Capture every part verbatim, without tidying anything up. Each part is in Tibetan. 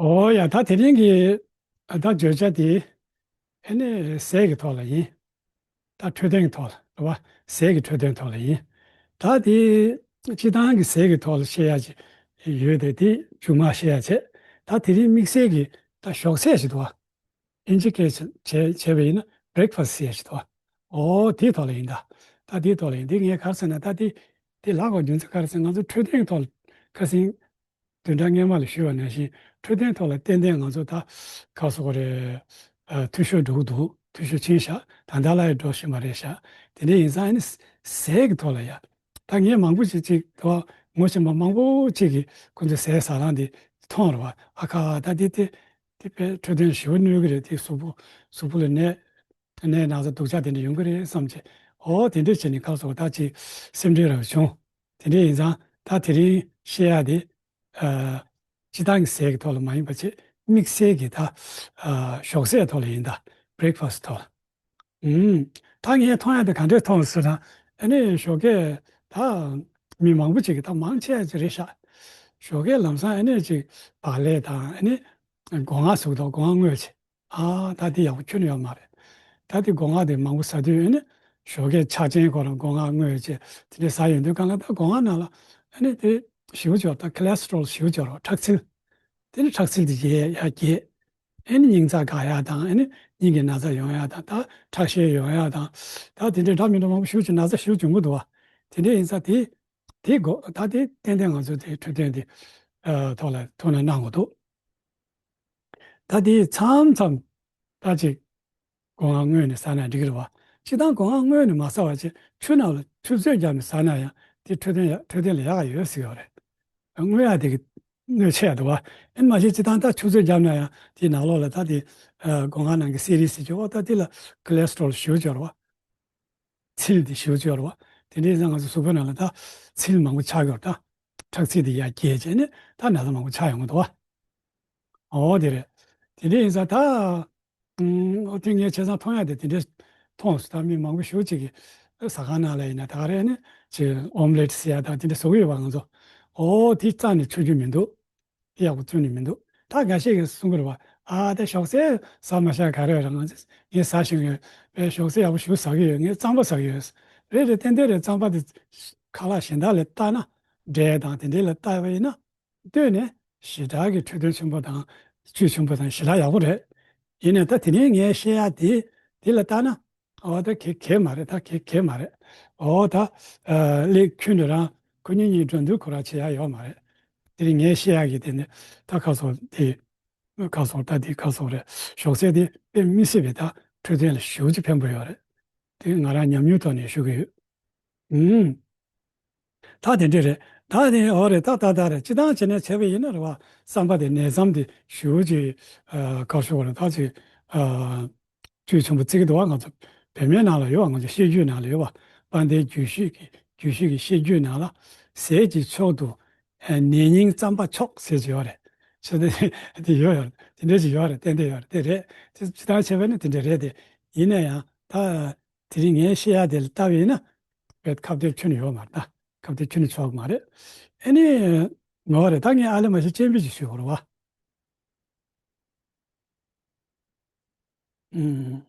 ཨོ་ཡ། ད་དེ་རིང་གི་ད་བརྗོད་བྱ་དེ་ཨ་ནི་ཟས་ཀྱི་ཐོག་ལ་ཡིན། ད་འཕྲོད་བསྟེན་གྱི་ཐོག་ལ་རེད་བ། ཟས་ཀྱི་འཕྲོད་བསྟེན་ཐོག་ལ་ཡིན། ད་དེ་སྤྱིར་བཏང་གི་ཟས་ཀྱི་ཐོག་ལ་བཤད་ཡ་ཅིག་ཡོད་དེ། དེ་མཇུག་མ་བཤད་ཡ་བྱས། ད་དེ་རིང་དམིགས་བསལ་གྱི་ད་ཞོགས་ཟས་ཞིག་འདུག་བ། ཨིན་ཇི་སྐད་བྱས་བྱས་པ་ཡིན་ན་བྷི་རེག་ཕ་སི་ཟེར་ཞིག་འདུག་ཨོ་དེའི་ཐོག་ལ་ཡིན་ད། ད་དེའི་ཐོག་ལ་ཡིན། དེ་ངས་ག་རེ་ཟེར་ན། ད་དེ་དེ་ལབ་དགོས་རྒྱུ་མཚན་ག་རེ་ཟེར་ན། ང་ཚོ་འཕྲོད་བསྟེན་ཐོག་ལ་ཁ་སང་བདུན་ཕྲག་སྔོན་མ་ལ་ཞུས་པ་ནང་བཞིན། འཕྲོད་བསྟེན་ཐོག་ལ་ཏན་ཏན་ང་ཚོ་ད་ག་རེ་ཟེར་དགོས་རེད། ཨ། འཐུས་ཤོར་འགྲོ་གི་འདུག་འཐུས་ཤོར་ཕྱིན་ཤག་ད་ལྟ་ལ་ཡང་འགྲོ་བཞིན་པ་རེད་ཤག་དེ་འདྲ་ཡིན་ཙང་ཨ་ནི་ཟས་ཀྱི་ཐོག་ལ་ཡ། ད་ངས་མང་པོ་ཞིག་ཅིག་ད་ངོ་ཤེས་པ་མང་པོ་ཅིག་གིས་ཁོ་ཚོའི་ཟས་ཟ་སྟངས་དེ་མཐོང་རེད་བ། ཨ་ཁ། ད་དེ་དེ་དེ་དཔེ་འཕྲོད་བསྟེན་ཞེ་པོ་གནོད་གི་རེད། དེ་གཟུགས་པོ་གཟུགས་པོ་ལ་ནད་ནད་ན་ཚ་སྡུག་ཅག་དེ་འདྲ་ཡོང་གི་རེད་བསམ་བྱས། ཨོ་དེ་འདྲ་བྱས་ནས་ག་རེ་ཟེར་དགོས། ད་ཅིག་སེམས་ཁྲལ་རང་བྱུང་། དེ་འདྲ་ཡིན་ཙང་ད་དེ་རིང་བཤད་ཡ་དེ། ཨ། སྤྱིར་བཏང་གི་ཟས་ཀྱི་ཐོག་ལ་མ་ཡིན་པ་བྱས། དམིགས་བསལ་གྱི་ད། ཨ། ཞོགས་ཟས་ཐོག་ལ་ཡིན་ད། བྷི་རེག་ཕ་སི་ཐོག་ལ། ཨུམ། ད་ངས་མཐོང་ཡ་དེ་ག་འདྲས་མཐོང་ཟེར་ན། ཨ་ནི་ཞོགས་ཀས་ད་མི་མང་པོ་ཅིག་གིས། ད་མང་ཆེ་བ་ཅིག་རེད་ཤག་ཞོགས་ཀས་ལམ་སང་ཨ་ནི་ཅིག་བག་ལེབ་དང་ཨ་ནི་སྒོ་ང་ཟེར་གི་འདུག་སྒོ་ང་བརྔོས་བྱས། ཨ། ད་དེ་ཡག་པོ་ཁྱོན་ནས་ཡོད་མ་རེད། ད་དེ་སྒོ་ང་དེ་མང་པོ་ཟ་དུས་ཨ་ནི་ཞོགས་ཀས་ཆ་ཅན་ཁོ་རང་སྒོ་ང་བརྔོས་བྱས་དེ་འདྲས་ཟ་ཡོང་དུས་གང་ལ་ད་སྒོ་ང་ནང་ལ་ཨ་ནི་དེ་ཞེ་པོ་ཅིག་ཡོད། ད་ཁོ་ལེ་སི་ཊི་རོལ་ཞེ་པོ་ཅིག་ཡོད་རེད། ཁྲག་ཚིལ། དེ་ནི་ཁྲག་ཚིལ་དེ་རྒྱས་ཡར་རྒྱས། ཨ་ནི་སྙིང་རྩ་འགག་ཡ་དང་། ཨ་ནི་སྙིང་གི་ན་ཚ་ཡོང་ཡ་དང་། ད་ཁྲག་ཤེད་ཡོང་ཡ་དང་། ད་དེ་འདྲའི་འདྲ་མི་འདྲ་མང་པོ་ཞེ་པོ་ཅིག་ན་ཚ་ཞེ་པོ་ཅིག་འགོ་འདུག་བ། དེ་འདྲ་ཡིན་ཙང་དེ་དེ་དགོས། ད་དེ་ཏན་ཏན་ང་ཚོ་དེ་འཕྲོད་བསྟེན་དེ། ཨ། ཐོག་ལ་ཐུགས་སྣང་གནང་དགོས་འདུག་ད་དེ་མཚམས་མཚམས་ད་ཅིག་སྒོ་ང་བརྔོས་ནས་ཟ་ན་འགྲིག་གི་རེད་བ། སྤྱིར་བཏང་སྒོ་ང་བརྔོས་ནས་མ་ཟ་བ་བྱས་ཆུ་ནང་ལ་ཆུ་ཚོད་བརྒྱབ་ནས་ཟ་ན་ཡང་དེ་འཕྲོད་བསྟེན་ཡ། འཕྲོད་བསྟེན་ལ་ཡག་ག་ཡོད་ཟེར་གི་ཡོད་རེད། བརྔོས་ཡ་དེ་གི་གནོད་ཆེ་ཡ་འདུག་བ། ཨ་ནི་མ་གཞི་སྤྱིར་བཏང་ད་ཆུ་ཚོད་བརྒྱབ་ན་ཡང་དེའི་ནང་ལོགས་ལ་ད་དེ། ཨ། སྒོ་ང་ནང་གི་སི་རིན་ཇི་ཟེར་གྱི། ཨོ་ད་དེ་ལ་ཁོ་ལེ་སི་ཊི་རོལ་ཞེ་པོ་ཅིག་ཡོད་རེད་བ། ཚིལ་དེ་ཞེ་པོ་ཅིག་ཡོད་རེད་བ། དེ་འདྲ་ཡིན་ཙང་ང་ཚོ་གཟུགས་པོའི་ནང་ལ་ད་ཚིལ་མང་པོ་ཆགས་ཡོད་རེད། ད་ཁྲག་ཚིལ་དེ་ཡར་རྒྱས་བྱས་ནས་ད་ན་ཚ་མང་པོ་ཆགས་ཡོང་གི་འདུག་བ། ཨོ་དེ་རེད། དེ་འདྲ་ཡིན་ཙང་ད། ཨུམ། ཨོ་དེ་ངས་བྱས་ཙང་མཐོང་ཡ་དེ་དེ་འདྲས་མཐོང་སོང་། ད་མི་མང་པོ་ཞེ་པོ་ཅིག་གིས་ཟ་ཁང་ནང་ལ་ཡིན་ན་ད་ག་རེ་ནི་ཅིག་ཨོམ་ལེ་ཊི་ཟེར་ཡ་དང་དེ་འདྲ་བཟོ་གི་ཡོད་པ། ང་ཚོ་ཨོ་དེ་རྩ་ནས་མཆོད་རྒྱུ་མི་འདུག་དེ་ཡག་པོ་བརྩོན་ནས་མི་འདུག་ད་འགའ་ཤས་ཀྱིས་གསུང་གི་རེད་བ། ཨ། དེ་ཞོགས་ཟས་ཟ་མ་ཤ་ག་རེ་རེད། ང་ངས་ཟ་བཞིན་ཡོད་པས། ཞོགས་ཟས་ཡག་པོ་ཞེ་པོ་ཟ་གི་ཡོད། ངས་རྩམ་པ་ཟ་གི་ཡོད། རེད་རེད། ཏན་ཏན་རེད། རྩམ་པ་དེ་ཁ་ལག་གཞན་དག་ལ་བལྟས་ན། འབྲས་དང་དེ་འདྲ་ལ་བལྟས་པ་ཡིན་ན། ལྟོས་ནས་ཞེ་དྲག་གི་འཕྲོད་བསྟེན་ཆེན་པོ་དང་བཅུད་ཆེན་པོ་དང་ཞེ་དྲག་ཡག་པོ་རེད། ཡིན་ནའི་ད་དེ་རིང་ངས་བཤད་ཡ་དེ་དེ་ལ་བལྟས་ན། ཨོ་ད་གལ་གལ་མ་རེད། ད་གལ་གལ་མ་རེད། ཨོ་ད། ཨ། ལས་ཁྱོན་དུ་རང་ཁོ་གཉིས་གཉིས་འགྲོ་འདུག་ཁོ་རང་བྱེད་ཡ་ཡོད་མ་རེད། དེ་རིང་ངས་བཤད་ཡ་གི་དེ་ནི་ད་ག་རེ་ཟེར་དེ། ག་རེ་ཟེར། ད་དེ་ག་རེ་ཟེར་རེད། ཞོགས་ཟས་དེ་དཔེ་མི་སྲིད་པའི་ད་འཕྲོད་བསྟེན་ལ་ཞེ་པོ་ཅིག་ཕན་པོ་ཡོད་རེད། དེ་ང་རང་ཉམས་མྱོང་ཐོག་ནས་ཞུ་གི་ཡོད། ཨུམ། ད་དེ་འདྲ་རེད། ད་དེ་ཨོ་རེད། ད་ད་ད་རེད། སྤྱིར་བཏང་བྱས་ནས་བྱས་པ་ཡིན་ན་རེད་བ། རྩམ་པ་དེ་ནས་རྩམ་དེ་ཞེ་པོ་ཅིག་ཨ། ག་རེ་ཞུ་དགོས་རེད། ད་ཅིག་ཨ། བཅུད་ཆེན་པོ་བརྩི་གི་འདུག་བ། ང་ཚོ་བོད་སྨན་ནང་ལ་ཡོད་བ། ང་ཚོ་བཤད་རྒྱུད་ནང་ལ་ཡོད་བ། དཔལ་ལྡན་རྒྱུད་བཞི་གི་རྒྱུད་བཞི་གི་བཤད་རྒྱུད་ནང་ལ། ཟས་ཀྱི་མཆོག་ཏུ་ནས་སྙིང་རྩམ་པ་མཆོག་ཟེར་གྱི་ཡོད་རེད། ཟེར་དེ་ཡོད་ཡོད་རེད། དེ་འདྲ་ཅིག་ཡོད་རེད། ཏན་ཏན་ཡོད་རེད། དེ་རེད། དེ་སྤྱིར་བཏང་བྱས་པ་ཡིན་ན་དེ་འདྲ་རེད་དེ། ཡིན་ན་ཡང་ད། དེ་རིང་ངས་བཤད་ཡ་དེ་ལ་བལྟས་པ་ཡིན་ན། དཔེ་ཁ་གཏད་ཁྱོན་ནས་ཡོད་མ་རེད་ད། ཁ་གཏད་ཁྱོན་ནས་ཆོག་གི་མ་རེད། ཨ་ནི། ངོ་རེད། ད་ངས་ཨ་ལེ་མ་ཤི་སྤྱན་འབུལ་ཅིག་ཞུ་དགོས་རེད་བ། ཨུམ།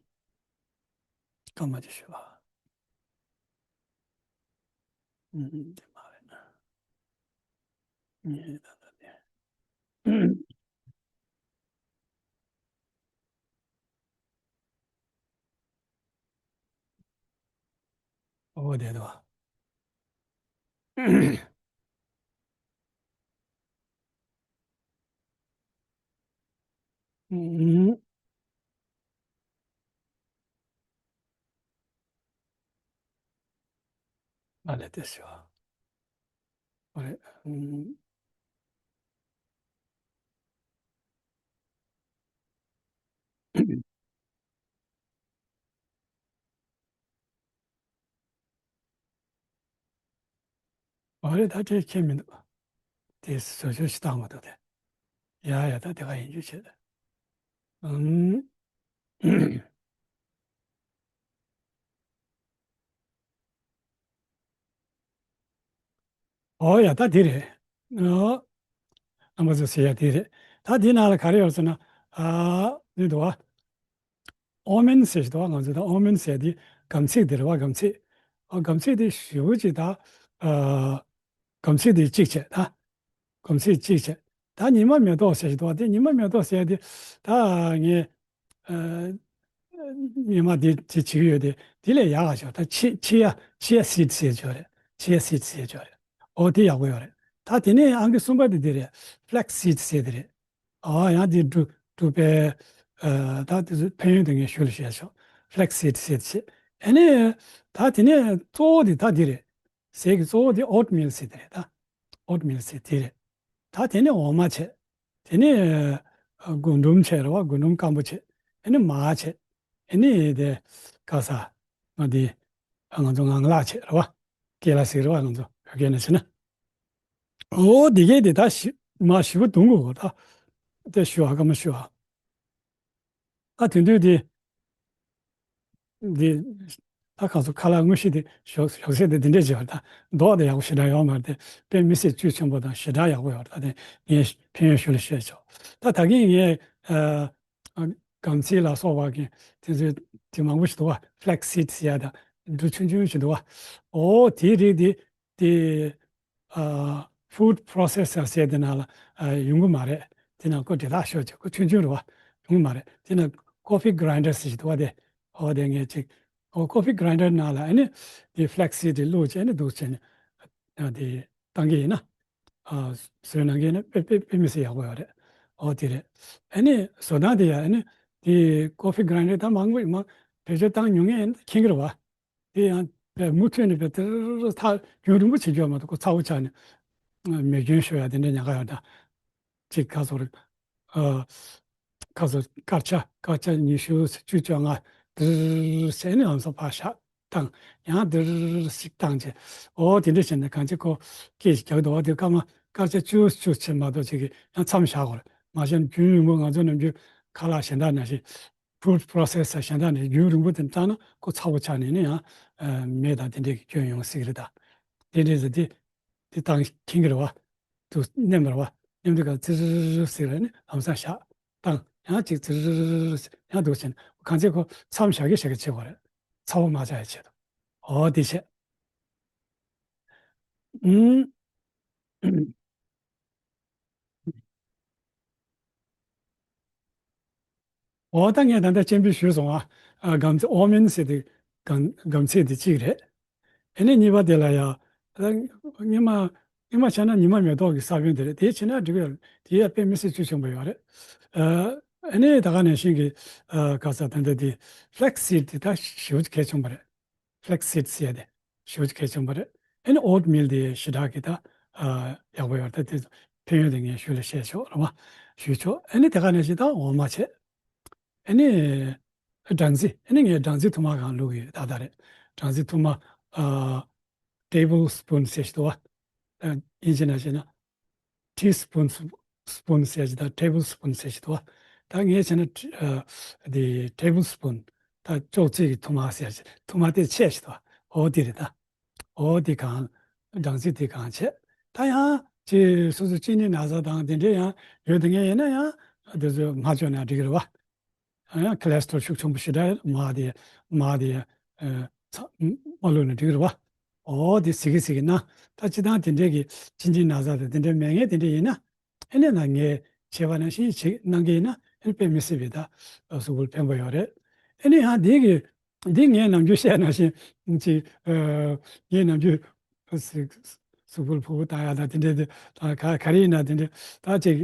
སྐར་མ་ཅིག་ཞུ་བ། ཨུམ། དེ་མ་རེད་ན། ངས་ད་ལྟ་དེ། ཨོ་དེ་དོ། ཨུམ། ཨ་ལེ་དེ་ཞོ། ཨ་ལེ། ཨུམ། ཨ་རེ། ད་དེ་ཁྱད་མི་འདུག་དེ་བཟོ་བཅོས་ཤིག་བཏང་མ་ཐུབ་དེ། ཡ་ཡ། ད་དེ་ག་ཡིན་རྒྱུ་བྱེད། ཨུམ། ཨོ་ཡ། ད་དེ་རེད། ཨོ། རྣམ་པ་ཚོ་ཟེར་ཡ་དེ་རེད། ད་དེའི་ནང་ལ་ག་རེ་ཡོད་ཟེར་ན། ཨ་ནི་འདུག་བ། ཨོ་མན་ཟེར་ཞིག་འདུག་བ། ང་ཚོ་ད་ཨོ་མན་ཟེར་དེ་སྒམ་ཚིག་དེ་རེད་བ། སྒམ་ཚིག་ཨ་སྒམ་ཚིག་དེ་ཞེ་པོ་ཅིག་ད། ཨ་སྒམ་ཚིག་དེ་གཅིག་བྱས་ད། སྒམ་ཚིག་གཅིག་བྱས། ད་ཉི་མ་མེ་ཏོག་ཟེར་ཞིག་འདུག་བ། དེ་ཉི་མ་མེ་ཏོག་ཟེར་དེ་ད་ངས། ཨ་ཉི་མ་དེ་དེ་བྱེད་ཀྱི་ཡོད་དེ། དེ་ལས་ཡག་ག་ཤོག་ད་ཆི་ཆི་ཡ་ཆི་ཡ་སིད་ཟེར་ཅོ་རེད། ཆི་ཡ་སིད་ཟེར་ཅོ་རེད། ཨོ་དེ་ཡག་པོ་ཡོད་རེད། ད་དེ་ནས་ཨང་ཀི་གསུམ་པ་དེ་དེ་རེད། ཕ་ལེག་སིད་ཟེར་དེ་རེད། ཨ་ཡང་དེ་འབྲུ་འབྲུ་པའི། ཨ་ད་དེ་ཚོ་ཕན་ཡོན་དེ་ངས་ཞུ་ལ་བཤད་ཆོག་ཕ་ལེག་སིད་ཟེར་དེ་བྱེད། ཨ་ནི་ད་དེ་ནས་གཙོ་བོ་དེ་ད་དེ་རེད། ཟས་ཀྱི་གཙོ་བོ་དེ་ཨོཊ་མིལ་ཟེར་དེ་རེད་ད། ཨོཊ་མིལ་ཟེར་དེ་རེད། ད་དེ་ནས་འོ་མ་བྱས། དེ་ནས་ཨ་རྒུན་འབྲུམ་བྱས་རེད་བ། རྒུན་འབྲུམ་སྐམ་པོ་བྱས། ཨ་ནི་མར་བྱས། ཨ་ནི་དེ་ག་ས་ང་དེ་ང་ཚོ་ངང་ལག་བྱས་རེད་བ། ཀེ་ལ་ཟེར་རེད་བ། ང་ཚོ་བོད་སྐད་ནང་བྱས་ན། ཨོ་དེ་གས་དེ་ད་ཞི་མར་ཞེ་པོ་བརྡུང་དགོས་ད། དེ་ཞུ་བ་ག་མ་ཞུ་བ། ཨ་དེ་དུས་དེ། འདི། ད་གང་སོ་ཁ་ལག་དངོས་གཞི་དེ་ཞོག་ཞོག་ཟས་དེ་འདི་འདྲས་བྱས་པ་ད། མདོག་དེ་ཡག་པོ་ཞེ་དྲག་ཡོད་མ་རེད་དེ། དཔེ་མི་སྲིད་བཅུད་ཆེན་པོ་དང་ཞེ་དྲག་ཡག་པོ་ཡོད་རེད། ད་དེ་ངས་ཕན་ཡོན་ཞུ་ལ་བཤད་ཆོག་ད་ད་གིན་ངས་ཨ་ཨ་སྒམ་ཚིག་ལ་སོགས་པ་གི་དེ་ཚོའི་དེ་མང་པོ་ཞིག་འདུག་བ། ཕ་ལེག་སིད་ཟེར་ཡ་དང་འབྲུ་ཆུང་ཆུང་ཞིག་འདུག་བ། ཨོ་དེའི་རིགས་དེ་དེ། ཨ་ཕུཌ་པོ་རོ་སེ་སར་ཟེར་དེ་ནང་ལ་ཨ་ཡོང་གི་མ་རེད། དེ་ནང་ཁོ་དེ་དག་ཤོད་ཅིག་ཁོ་ཆུང་ཆུང་རེད་བ། ཡོང་གི་མ་རེད། དེ་ནང་ཀོ་ཕི་གྷ་རའིན་ཌར་ཟེར་ཞིག་འདུག་བ། དེ་ཨོ་དེ་ངས་ཅིག་ཨོ་ཀོ་ཕི་གྷ་རའིན་ཌར་ནང་ལ་ཨ་ནི་དེ་ཕ་ལེག་སིད་དེ་བླུགས་བྱས་ནས་འདུག་བྱས་ནས་ཨ་དེ་བཏང་གི་ཡིན་ན། ཨ་བཟོས་གནང་གི་ཡིན་ན་དཔེ་དཔེ་དཔེ་མི་སྲིད་ཡག་པོ་ཡོད་རེད། ཨོ་དེ་རེད། ཨ་ནི་བཟོ་སྟངས་དེ་ཡང་ཨ་ནི་དེ་ཀོ་ཕི་གྷ་རའིན་ཌར་ད་མང་པོ་མང་བེད་སྤྱོད་བཏང་མྱོང་མཁན་ཡིན་ན་མཁྱེན་གྱི་རེད་བ། དེ་ཡང་པས་མུ་མཐུད་ནས་པས་དེར་ཐག་རྒྱུན་རིང་པོ་བྱེད་རྒྱུ་མ་གཏོགས་ཁོ་ཚ་བོ་ཆགས་ནས་མེ་སྐྱོན་ཤོར་ཡ་དེ་འདྲ་ཉེན་ཁ་ཡོད་ད། ཅིག་ག་ཚོད་རེད། ཨ་ག་ཚོད་སྐར་ཆ་སྐར་ཆ་ཉི་ཤུ་བཅུ་བཅོ་ལྔ་དེར་ཟེར་ནས་ལམ་སང་ཕར་བཞག་བཏང་། ཡང་དེར་ཞིག་བཏང་བྱས། ཨོ་དེ་འདྲ་བྱས་ནས་གང་ཅི་ཁོ་སྐད་ཅིག་རྒྱག་འདུག་བ། དེ་སྐར་མ་སྐར་ཆ་བཅུ་བཅུ་ཕྱིན་མ་གཏོགས་ཅིག་གི་ཡང་མཚམས་བཞག་དགོས་རེད། མ་གཞི་རྒྱུན་རིང་པོ་ང་ཚོ་ནམ་རྒྱུན་ཁ་ལག་གཞན་དག་ནང་བཞིན། ཕུཌ་པོ་རོ་སེ་སར་གཞན་དག་ནས་རྒྱུན་རིང་པོ་དེ་བཏང་ན་ཁོ་ཚ་བོ་ཆགས་ནས་ནི་ཡང་ཨ་མེ་དང་དེ་འདྲས་ཀྱི་སྐྱོན་ཡོང་སྲིད་ཀྱི་རེད་ད། དེ་འདྲས་ཟེར་དེ་དེ་བཏང་མཁྱེན་གྱི་རེད་བ། དུ་མནན་པ་རེད་བ། མནན་དུས་ག་ཙིར་ཟེར་རེད་ནི་ལམ་སང་བཞག་བཏང་ཡང་ཅིག་ཙིར་ཡང་འདུག་བྱས་ནས་གང་ཚེ་ཁོ་མཚམས་བཞག་གི་བཞག་གི་བྱེད་དགོས་རེད། ཚ་བོ་མ་ཆགས་ཡ་ཆེད་དུ། ཨོ་དེ་བྱས། ཨུམ། འོ་ད་ངས་ད་ལྟ་སྤྱན་འབུལ་ཞུས་སོང་ཨ། ཨ་སྒམ་ཚིག་ཨོ་མན་ཟེར་དེ་སྒམ་སྒམ་ཚིག་དེ་གཅིག་རེད། ཨ་ནི་གཉིས་པ་དེ་ལ་ཡ། ཨ་སྔོན་མ་སྔོན་མ་བྱས་ན་ཉི་མ་མེ་ཏོག་གི་ས་བོན་དེ་རེད། དེ་བྱས་ན་འགྲིག་གི་ཡོད། དེ་ཡ་དཔེ་མི་སྲིད་བཅུད་ཆེན་པོ་ཡོད་རེད། ཨ་ཨ་ནི་ད་ག་ནང་བཞིན་གྱི་ཨ་ག་ས་ད་ལྟ་དེ་ཕ་ལེག་སིད་དེ་ད་ཞེ་པོ་གལ་ཆེན་པོ་རེད། ཕ་ལེག་སིད་ཟེར་ཡ་དེ་ཞེ་པོ་གལ་ཆེན་པོ་རེད། ཨ་ནི་ཨོཊ་མིལ་དེ་ཞེ་དྲག་གི་ད་ཨ་ཡག་པོ་ཡོད་རེད། ད་དེ་ཕན་ཡོན་དེ་ངས་ཞུ་ལ་བཤད་ཆོག་རེད་བ། ཞུས་ཆོག་ཨ་ནི་དེ་ག་ནང་བཞིན་ད་འོ་མ་བྱས། ཨ་ནི་སྦྲང་རྩི། ཨ་ནི་ངས་སྦྲང་རྩི་ཐུར་མ་གང་བླུགས་ཡོད་ད་ད་རེད། སྦྲང་རྩི་ཐུར་མ་ཨ་ཊེ་བལ་སི་པུན་ཟེར་ཞིག་འདུག་བ། ཨ་དབྱིན་ཇི་ནང་བཤད་ན། ཊི་སི་པུན་སི་པུན་ཟེར་གྱི་དང་ཊེ་བལ་སི་པུན་ཟེར་གྱི་འདུག་བ། ད་ངས་བྱས་ན་ཊི་ཨ་དེ་ཊེ་བལ་སི་པུན། ད་ཅོག་ཙེ་གི་ཐུར་མ་ཟེར་གྱི་ཐུར་མ་དེ་ཆེ་ཞིག་འདུག་བ། འོ་དེ་རེད་ད། འོ་དེ་གང་སྦྲང་རྩི་དེ་གང་བྱས། ད་ཡང་ཅི་སོ་སོ་གཅིན་སྙི་ན་ཚ་དང་དེ་འདྲས་ཡང་ཡོད་དེ་ངས་ཡིན་ན་ཡང་དེ་ཚོ་མ་བཅོས་ན་འགྲིག་གི་རེད་བ། ཡང་ཁོ་ལེ་སི་ཊོ་རོལ་ཤུགས་ཆེན་པོ་ཞེ་དྲག་མར་དེ་མར་དེ་ཨ་ཚ་མ་བླུགས་ན་འགྲིག་རེད་བ། འོ་དེ་ཟི་གི་ཟི་གི་ན། ད་སྤྱི་བཏང་དེ་འདྲས་ཀྱི་གཅིན་སྙི་ན་ཚ་དང་དེ་འདྲས་མེད་མཁན་དེ་འདྲས་ཡིན་ན། ཨ་ནི་ན་ངས་བྱས་པ་ནང་བཞིན་བྱེད་གནང་གི་ཡིན་ན་ཨ་ནི་དཔེ་མི་སྲིད་པའི་ད་གཟུགས་པོར་ཕན་པ་ཡོད་རེད། ཨ་ནི་ཡང་འདི་གི་འདི་ངས་ནམ་རྒྱུན་བཤད་ནང་བཞིན་ཅིག་ཨ་ངས་ནམ་རྒྱུན། གཟུགས་པོ་ལ་ཕུ་བོ་བཏང་ཡ་དང་དེ་འདྲའི་དེ་ད་ག་ག་རེ་ཡིན་ན་དེ་འདྲའི་ད་ཅིག་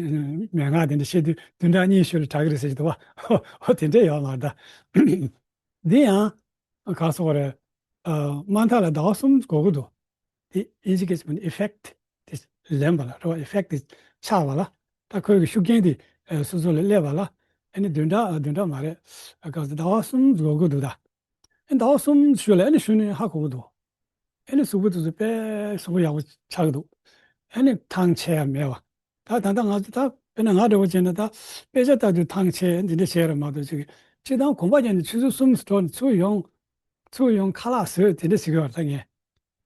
མན་ངག་དེ་འདྲ་བཤད་དུས་བདུན་ཕྲག་གཉིས་ཤུལ་ལ་དྲག་གི་རེད་ཟེར་གྱི་འདུག་བ། ཨོ་དེ་འདྲ་ཡོད་མ་རེད་ད། འདི་ཡང་ག་སོགས་རེད། ཨ་དམའ་མཐའ་ལ་ཟླ་བ་གསུམ་འགོར་གྱི་འདུག་དེ་ཨིན་ཇི་སྐད་ཆ་ཨི་ཕེག་དེ་ལེན་པ་ལ་རེད་བ། ཨི་ཕེག་དེ་ཆགས་པ་ལ་ད་ཁོའི་གི་ཤུགས་རྐྱེན་དེ་ཨ་སོ་སོ་ལ་སླེབས་པ་ལ་ཨ་ནི་བདུན་ཕྲག་ཨ་བདུན་ཕྲག་མ་རེད། ཨ་ག་ཟླ་བ་གསུམ་འགོར་གྱི་འདུག་ད། ཨ་ཟླ་བ་གསུམ་ཤུལ་ལ་ཨ་ནི་ཤུལ་ནས་ཧ་གོ་གི་འདུག་ཨ་ནི་གཟུགས་པོ་དེ་ཚོ་དཔེ་གཟུགས་པོ་ཡག་པོ་ཆགས་ཀྱི་འདུག་ཨ་ནི་ཐང་ཆད་ཡ་མེད་པ། ད་ད་ལྟ་ང་ཚོ་ད་དཔེར་ན་ང་འདྲ་བོ་བྱས་ན་ད་དཔེ་ཆ་ལྟ་དུས་ཐང་ཆད་འདི་འདྲ་བྱས་ར་མ་གཏོགས་ཅིག་སྤྱིར་བཏང་གོམ་པ་བརྒྱབ་ནས་ཆུ་ཚོད་གསུམ་འགྲོ་ནས་ཚུར་ཡོང་། ཚུར་ཡོང་ཁ་ལག་བཟོས་དེ་འདྲ་ཟེར་གྱི་ཡོད་རེད། ད་ངས་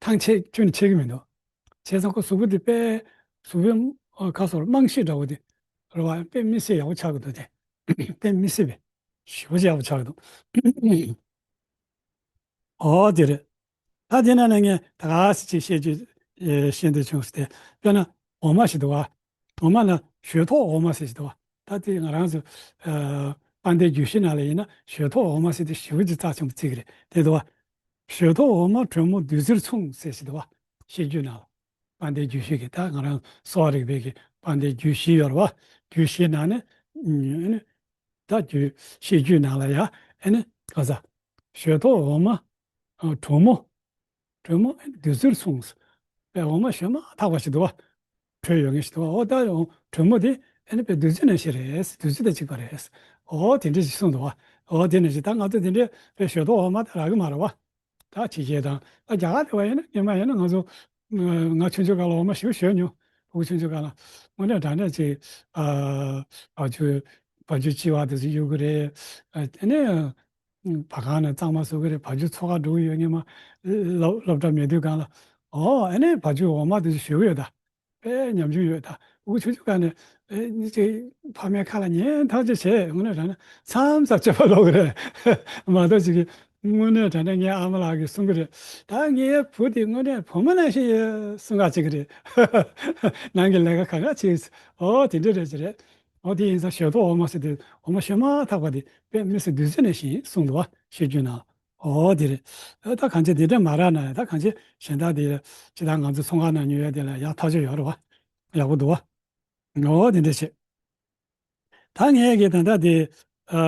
ཐང་ཆད་ཁྱོན་ནས་ཆད་ཀྱི་མི་འདུག་བྱས་ཙང་ཁོ་གཟུགས་པོ་དེ་དཔེ་གཟུགས་པོའི་ཁ་སོར་རྨང་གཞི་འདྲ་བོ་དེ་ རེད་བ། དཔེ་མི་སྲིད་ཡག་པོ་ཆགས་ཀྱི་འདུག་སྟེ། དཔེ་མི་སྲིད་པའི་ཞེ་པོ་ཅིག་ཡག་པོ་ཆགས་ཀྱི་འདུག་ཨོ་དེ་རེད། ད་དེ་ནང་ནས་ངས་ད་ག་སེ་ཅིག་བཤད་རྒྱུ་ཨེ་བཤད་འདོད་བྱུང་སྟེ། དཔེར་ན་འོ་མ་ཞིག་འདུག་བ། འོ་མ་ལ་ཞོལ་ཐོག་འོ་མ་ཟེར་ཞིག་འདུག་བ། ད་དེ་ང་རང་ཚོ་ཨ་དཔལ་ལྡན་རྒྱུད་བཞི་ནང་ལ་ཡིན་ན་ཞོལ་ཐོག་འོ་མ་ཟེར་དེ་ཞེ་པོ་ཅིག་རྩ་ཆེན་པོ་བརྩི་གི་རེད། དེ་འདུག་བ། ཞོལ་ཐོག་འོ་མ་དྲོན་མོ་བདུད་རྩིར་མཚུངས་ཟེར་ཞིག་འདུག་བ། བཤད་རྒྱུད་ནང་ལ། དཔལ་ལྡན་རྒྱུད་བཞི་གི། ད་ང་རང་གསོ་བ་རིག་པའི་གི་དཔལ་ལྡན་རྒྱུད་བཞི་ཡོད་རེད་བ། རྒྱུད་བཞི་ནང་ནས་ཨ་ནི་ད་རྒྱུད་བཤད་རྒྱུད་ནང་ལ་ཡ་ཨ་ནི་ག་ས་ཞོལ་ཐོག་འོ་མ་ཨ་དྲོན་མོ། དྲོན་མོ་བདུད་རྩིར་མཚུངས། དཔེ་འོ་མ་ཞོལ་མ་ཐག་པ་ཞིག་འདུག་བ། དྲོད་ཡོད་མཁན་ཞིག་འདུག་བ། འོ་ད་དྲོན་མོ་དེ་ཨ་ནི་དཔེ་བདུད་རྩི་ནང་བཞིན་རེད། བདུད་རྩི་དང་གཅིག་པ་རེད། འོ་དེ་འདྲ་ཞིག་གསུངས་འདུག་བ། འོ་དེ་ནང་བཞིན་ད་ང་ཚོ་དེ་འདྲའི་དཔེ་ཞོལ་ཐོག་འོ་མ་ད་རག་གི་མ་རེད་བ། ད་ཕྱི་རྒྱལ་དང་ད་རྒྱ་གར་དེ་བ་ཡིན་ན། སྔོན་མ་ཡིན་ན་ང་ཚོ་ང་ཆུང་ཆུང་སྒང་ལ་འོ་མ་ཞེ་པོ་ཞོལ་མྱོང་། ཕྲུ་གུ་ཆུང་ཆུང་སྒང་ལ། དངོས་གནས་དྲང་གནས་ཅིག་ཨ་བ་ཕྱུགས་བ་ཕྱུགས་ལྕི་བ་དེ་ཚོ་གཡུག་གི་རེད། ཨ་དེ་ནས་བ་གང་ནས་གཙང་མ་བཟོ་གི་རེད། བ་ཕྱུགས་འཚོ་ག་འགྲོ་གི་ཡོད། སྔོན་མ་སློབ་སློབ་གྲྭ་མེད་དུས་སྒང་ལ། ཨོ་ཨ་ནི་བ་ཕྱུགས་འོ་མ་དེ་ཚོ་ཞོལ་གི་ཡོད་ད། དཔེ་ཉམ་ཆུང་ཡོད་ད། ཕྲུ་གུ་ཆུང་ཆུང་སྒང་ནས་ཨེ་ཅིག་ཕ་མའི་ཁ་ལ་ཉན་ཐག་ཆོད་བྱས། དངོས་གནས་དྲང་གནས་མཚམས་མཚམས་སྤྱོད་པ་ལོག་གི་རེད། མ་གཏོགས་ཅིག་གི་དངོས་གནས་དྲང་གནས་ངའི་ཨ་མ་ལགས་ཀྱིས་གསུང་གི་རེད། ད་ངའི་བུ་དེ་དངོས་གནས་བུ་མོ་ནང་བཞིན་ཡོད་གསུང་ག་བྱེད་ཀྱི་རེད། ནང་གི་ལས་ཀ་གང་ག་བྱེད། ཨོ་དེ་འདྲ་རེད་ཅེས་རེད། ཨོ་དེ་ཡིན་ཙང་ཞོལ་ཐོག་འོ་མ་ཟེར་དུས་འོ་མ་ཞོལ་མ་ཐག་པ་དེ་དཔེ་མི་སྲིད་བདུད་རྩི་ནང་བཞིན་གསུངས་འདུག་བ། བཤད་རྒྱུད་ནང་། ཨོ་དེ་རེད། ཨ་ད་གང་ཅི་དེ་འདྲ་མ་རག་ན་ཡང་། ད་གང་ཅི་གཞན་དག་དེ་ཅི་ད་ང་ཚོ་ཚོང་ཁང་ནང་ཉོ་ཡ་དེ་ལ་ཡག་ཐག་ཆོད་ཡོད་རེད་བ། ཡག་པོ་འདུག་བ། ཨོ་དེ་འདྲ་བྱེད། ད་ངས་ཀྱི་ད་ལྟ་དེ་ཨ་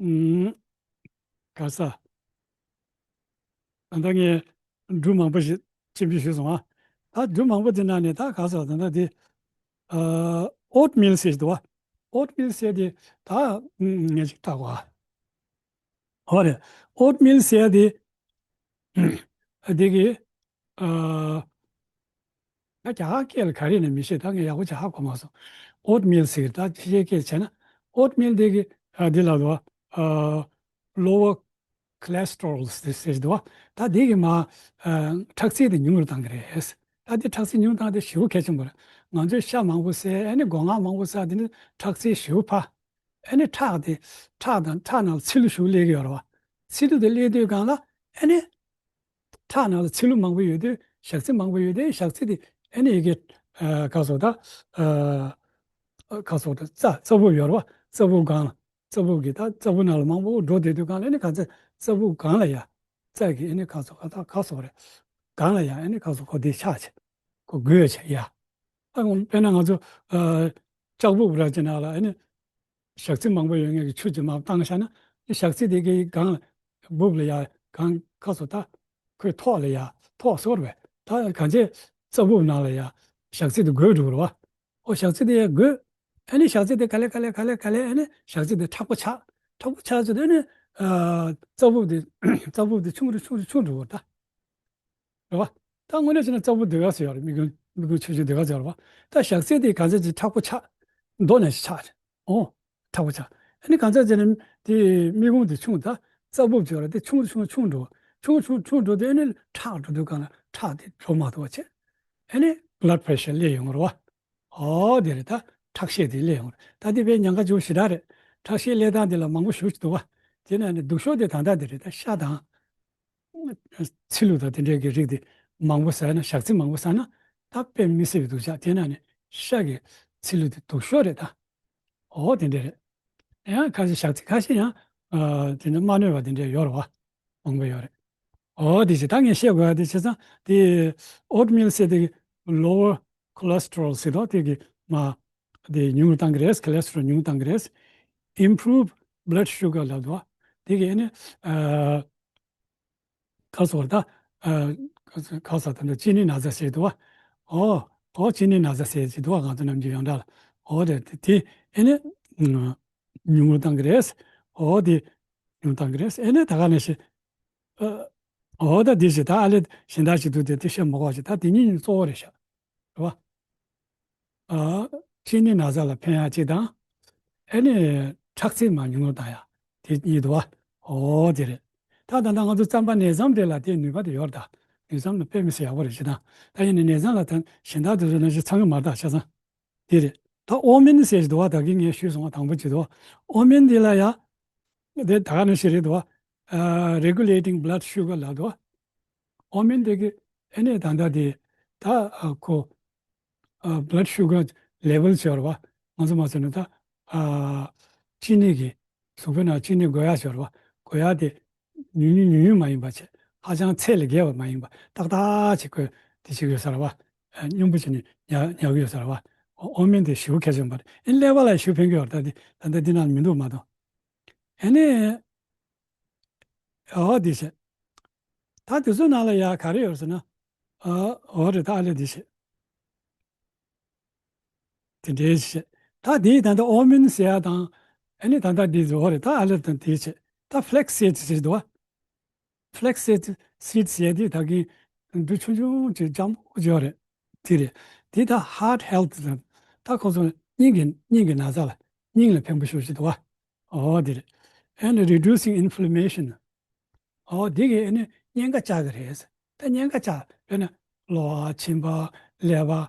ཨུམ་ག་ས། ད་ལྟ་ངས་འབྲུ་མང་པོ་ཞིག་སྤྱན་འབུལ་ཞུས་སོང་ཨ། ད་འབྲུ་མང་པོ་དེ་ནང་ནས་ད་ག་ས་ད་ལྟ་དེ་ཨ་ཨོཊ་མིལ་ཟེར་ཞིག་འདུག་བ། ཨོཊ་མིལ་ཟེར་དེ་ད་ངས་ཅིག་བལྟ་གོ་ཨ། ཨོ་རེད། ཨོཊ་མིལ་ཟེར་དེ་དེ་གི་ཨ་ད་རྒྱ་གར་སྐད་ལ་ག་རེ་ནས་མི་ཤེས། ད་ངས་ཡག་པོ་ཅིག་ཧ་གོ་མ་སོང་། ཨོཊ་མིལ་ཟེར་གི། ད་ཕྱི་རྒྱལ་སྐད་བྱས་ན་ཨོཊ་མིལ་དེ་གི་ཨ་འདི་ལ་ལོ་ཨ་lower cholesterol ཟེར་ཟེར་གི་འདུག་བ། ད་དེ་གི་མ་ཨ་ཁྲག་རྩི་དེ་ཉུང་རུ་བཏང་གི་རེད། ད་དེ་ཁྲག་རྩི་ཉུང་བཏང་དེ་ཞེ་པོ་གལ་ཆེན་པོ་རེད། ང་ཚོས་ཤ་མང་པོ་བཟས། ཨ་ནི་སྒོ་ང་མང་པོ་བཟས། དེ་ནི་ཁྲག་རྩི་ཞེ་པོ་འཕར། ཨ་ནི་ཁྲག་དེ་ཁྲག་དང་ཁྲག་ནང་ལ་ཚིལ་ལུ་ཞེ་པོ་སླེབས་ཀྱི་ཡོད་རེད་བ། ཚིལ་ལུ་དེ་སླེབས་དུས་སྒང་ལ་ཨ་ནི་ཁྲག་ནང་ལ་ཚིལ་ལུ་མང་པོ་ཡོད་དུས། ཞག་ཚི་མང་པོ་ཡོད་དུས། ཞག་ཚི་དེ་ཨ་ནི་ཡི་གེ་ཨ་ག་སོགས་ད་ཨ་ག་སོགས་ད་རྩ་རྩ་སྦུབ་ཡོད་རེད་བ། རྩ་སྦུབ་སྒང་ལ། རྩ་སྦུབ་ཀྱི་ད་རྩ་སྦུབ་ནང་ལ་མང་པོ་འགྲོ་བསྡད་དུས་སྒང་ལ་ཨ་ནི་ག་ཚོད་རྩ་སྦུབ་སྒང་ལ་ཡ། རྩ་གི་ཨ་ནི་ག་སོགས་ད་ག་སོགས་རེད། སྒང་ལ་ཡ་ཨ་ནི་ག་སོགས་ཁོ་དེ་ཆགས་བྱས། ཁོ་འགོས་བྱས་ཡ། ད་དཔེར་ན་ང་ཚོ་ཨ་ལྕགས་སྦུབ་ར་ཅིག་ནང་ལ་ཨ་ནི་ཞག་ཚི་མང་པོ་ཡོད་མཁན་གྱི་ཆུ་ཅིག་མར་བཏང་བཞག་ན། ཞག་ཚི་དེ་གའི་སྒང་ལ་སྦུབ་ལ་ཡ་སྒང་ཁ་སོ་ད་ཁོའི་ཐོག་ལ་ཡ་ཐོག་སོར་བས། ད་གང་ཅི་རྩ་སྦུབ་ནང་ལ་ཡ་ཞག་ཚི་དེ་འགོས་འགྲོ་རེད་བ། ཨོ་ཞག་ཚི་དེ་ཡ་འགོས། ཨ་ནི་ཞག་ཚི་དེ་ག་ལེ་ག་ལེ་ག་ལེ་ག་ལེ་ཨ་ནི་ཞག་ཚི་དེ་མཁྲེགས་པོ་ཆགས། མཁྲེགས་པོ་ཆགས་ཚོད་དེ་ཨ་ནི་ཨ་རྩ་སྦུབ་དེ་རྩ་སྦུབ་དེ་ཆུང་རུ་ཆུང་རུ་ཆུང་འགྲོ་བ་ད། རེད་བ། ད་དངོས་གནས་བྱས་ན་རྩ་སྦུབ་དེ་ག་ཚོད་ཡོད་རེད། མིག་ཀུན་མིག་ཀུན་ཆུང་ཆུང་དེ་ག་ཚོད་ཡོད་རེད་བ། ད་ཞག་ཚི་དེ་ག་ཚོད་ཅིག་མཁྲེགས་པོ་ཆགས། མདོག་ནས་ཆགས་རེད། ཨོ། མཁྲེགས་པོ་ཆགས། ཨ་ནི་ག་ཚོད་ཅིག་ནི་དེ་མིག་ཀུན་དེ་ཆུང་། ད་རྩ་སྦུབ་ཅིག་ཡོད་རེད། དེ་ཆུང་རུ་ཆུང་རུ་ཆུང་འགྲོ། ཆུང་རུ་ཆུང་རུ་ཆུང་འགྲོ་དེ་ཨ་ནི་མཁྲེགས་འགྲོ་དུས་སྒང་ལ་ཁྲག་དེ་འགྲོ་མ་ཐུབ་པ་བྱས། ཨ་ནི་blood pressure་སླེབས་ཡོང་རེད་བ། ཨོ་དེ་རེད། ད་ཁྲག་ཤེད་དེ་སླེབས་ཡོང་རེད། ད་དེ་དཔེ་ཉེན་ཁ་ཆེན་པོ་ཞེ་དྲག་རེད། ཁྲག་ཤེད་སླེབས་སྟངས་དེ་ལ་མང་པོ་ཞེ་པོ་ཅིག་འདུག་བ། དེ་ནས་ནི་སྡུག་ཤོས་དེ་ད་ལྟ་དེ་རེད། ད་ཤ་དང་ཚིལ་ལུ་དང་དེ་འདྲའི་གི་རིགས་དེ་མང་པོ་ཟ་ན། ཞག་ཚི་མང་པོ་ཟ་ན་ད་དཔེ་མི་སྲིད་པའི་སྡུག་ཅག་དེ་ནས་ནི་ཤ་གི་ཚིལ་ལུ་དེ་སྡུག་ཤོས་རེད་ད། ཨོ་དེ་འདྲ་རེད། ཡང་ཁ་ཤས་ཞག་ཚི་ཁ་ཤས་ཡང་ཨ་དེ་འདྲ་མ་གནོད་པ་དེ་འདྲ་ཡོད་རེད་བ། མང་པོ་ཡོད་རེད། ཨོ་དེ་བྱས། ད་ངས་བཤད་དགོས་ཡ་དེ་བྱས་ཙང་དེ་ཨོཊ་མིལ་ཟེར་དེ་གི་lower cholesterol ཟེར་དོ། དེ་གི་མ་དེ་ཉུང་རུ་བཏང་གི་རེད། cholesterol་ཉུང་རུ་བཏང་གི་རེད། improve blood sugar ལབ་དོ། དེ་གི་ཨ་ནི་ཨ་ག་སོགས་ད་ཨ་ག་ས་ད་ནི་ཅི་ནི་ན་ཚ་ཟེར་དོ། ཨོ་ཨོ་ཅི་ནི་ན་ཚ་ཟེར་གྱི་འདུག་བ། ང་ཚོ་ནམ་རྒྱུན་ཡོངས་གྲགས་ལ། ཨོ་དེ་དེ་ཨ་ནི་ཉུང་རུ་བཏང་གི་རེད། ཨོ་དེ་ཉུང་རུ་བཏང་གི་རེད། ཨ་ནི་ད་ག་ནས་ཤི། ཨ་འོ་ད་འདི་ཞིག་ད་ཨ་ལེ་གཞན་དག་ཞིག་འདུག་སྟེ། དེ་བཤད་མ་དགོས་ཤིག། ད་དེ་གཉིས་གཙོ་བོ་རེད་ཤག། རེད་བ། ཨ་ཅི་ནི་ན་ཚ་ལ་ཕན་ཡག་གཅིག་དང་། ཨ་ནི་ཁྲག་རྩི་མར་ཉུང་རུ་བཏང་ཡག་དེ་གཉིས་འདུག་བ། འོ་དེ་རེད། ད་ད་ལྟ་ང་ཚོ་རྩམ་པ་ནས་རྩམ་དེ་ལ་དེ་ནུས་པ་དེ་ཡོད་རེད་ད། ནས་རྩམ་ལ་དཔེ་མི་སྲིད་ཡག་པོ་རེད་ཤག་ད། ད་ཡིན་ནའི་ནས་རྩམ་ལ་ད་གཞན་དག་དེ་ཚོ་ནང་བཞིན་ཚང་གི་མ་རེད་ད་ཆ་ཚང་། དེ་རེད། ད་ཨོ་མིན་ཟེར་གྱི་འདུག་བ། ད་གིན་ངས་ཞུས་སོང་བ། དང་པོ་བྱེད་དོ། ཨོ་མིན་འདི་ལ་ཡ། དེ་ད་ག་ནང་བཞིན་རེད་འདུག་བ། ཨ། regulating blood sugar ལབ་འདུག་བ། ཨོ་མིན་དེ་གི་ཨ་ནི་ད་ལྟ་དེ་ད་ཨ་ཁོ་ཨ་blood sugar level ཟེར་བ། ང་ཚོ་མ་ཟེར་ན་ད་ཨ་ཅི་ནི་གི་གཟུགས་པོའི་ནང་ཅི་ནི་དགོས་ཡ་ཟེར་བ། དགོས་ཡ་དེ་ཉུང་ཉུང་ཉུང་ཉུང་མ་ཡིན་པ་བྱས། ཧ་ཅང་ཚད་ལས་བརྒལ་བ་མ་ཡིན་པ་ཏག་ཏག་ཅིག་ཁོས་དེ་བྱེད་ཀྱི་ཡོད་ས་རེད་བ། ཨ། སྙོམས་པོ་བྱས་ནས་ཉར་ཉར་གྱི་ཡོད་ས་རེད་བ། ཨོ་ཨོ་མིན་དེ་ཞེ་པོ་གལ་ཆེན་པ་རེད། ཨ་ནི་ཀླད་པ་ལ་ཞེ་པོ་ཕན་གྱི་ཡོད་རེད། ད་འདི་ད་ལྟ་འདི་ནང་ལ་མི་འདུག་མ་གཏོགས། ཨ་ནི། ཨོ་དེ་བྱས། ད་དེ་ཚོའི་ནང་ལ་ཡ་ག་རེ་ཡོད་ཟེར་ན། ཨ། ཨོ་རེད། ད་ཨ་ལས་དེ་བྱས། དེ་འདྲའི་བྱས། ད་དེའི་ད་ལྟ་ཨོ་མིན་ཟེར་ཡ་དང་། ཨ་ནི་ད་ལྟ་འདི་ཚོ་ཨོ་རེད། ད་ཨ་ལས་དང་དེའི་བྱས། ད་flax seed ཟེར་འདུག་བ། flax seed seed ཟེར་ཡ་དེ་ད་གིན་འབྲུ་ཆུང་ཆུང་ཅིག་སྤྱང་པོ་ཅིག་ཡོད་རེད། དེ་རེད། དེ་ད་heart health དང་། ད་ཁོ་ཚོ་སྙིང་གི་སྙིང་གི་ན་ཚ་ལ། སྙིང་ལ་ཕན་པོ་ཞེ་པོ་ཅིག་འདུག་བ། ཨོ་དེ་རེད། and reducing inflammation། ཨོ་དེ་གིས་ཨ་ནི་གཉན་ཁ་བཅག་གི་རེད། ད་གཉན་ཁ་བཅག་དཔེར་ན་གློ་བ། མཆིན་པ། ཀླད་པ།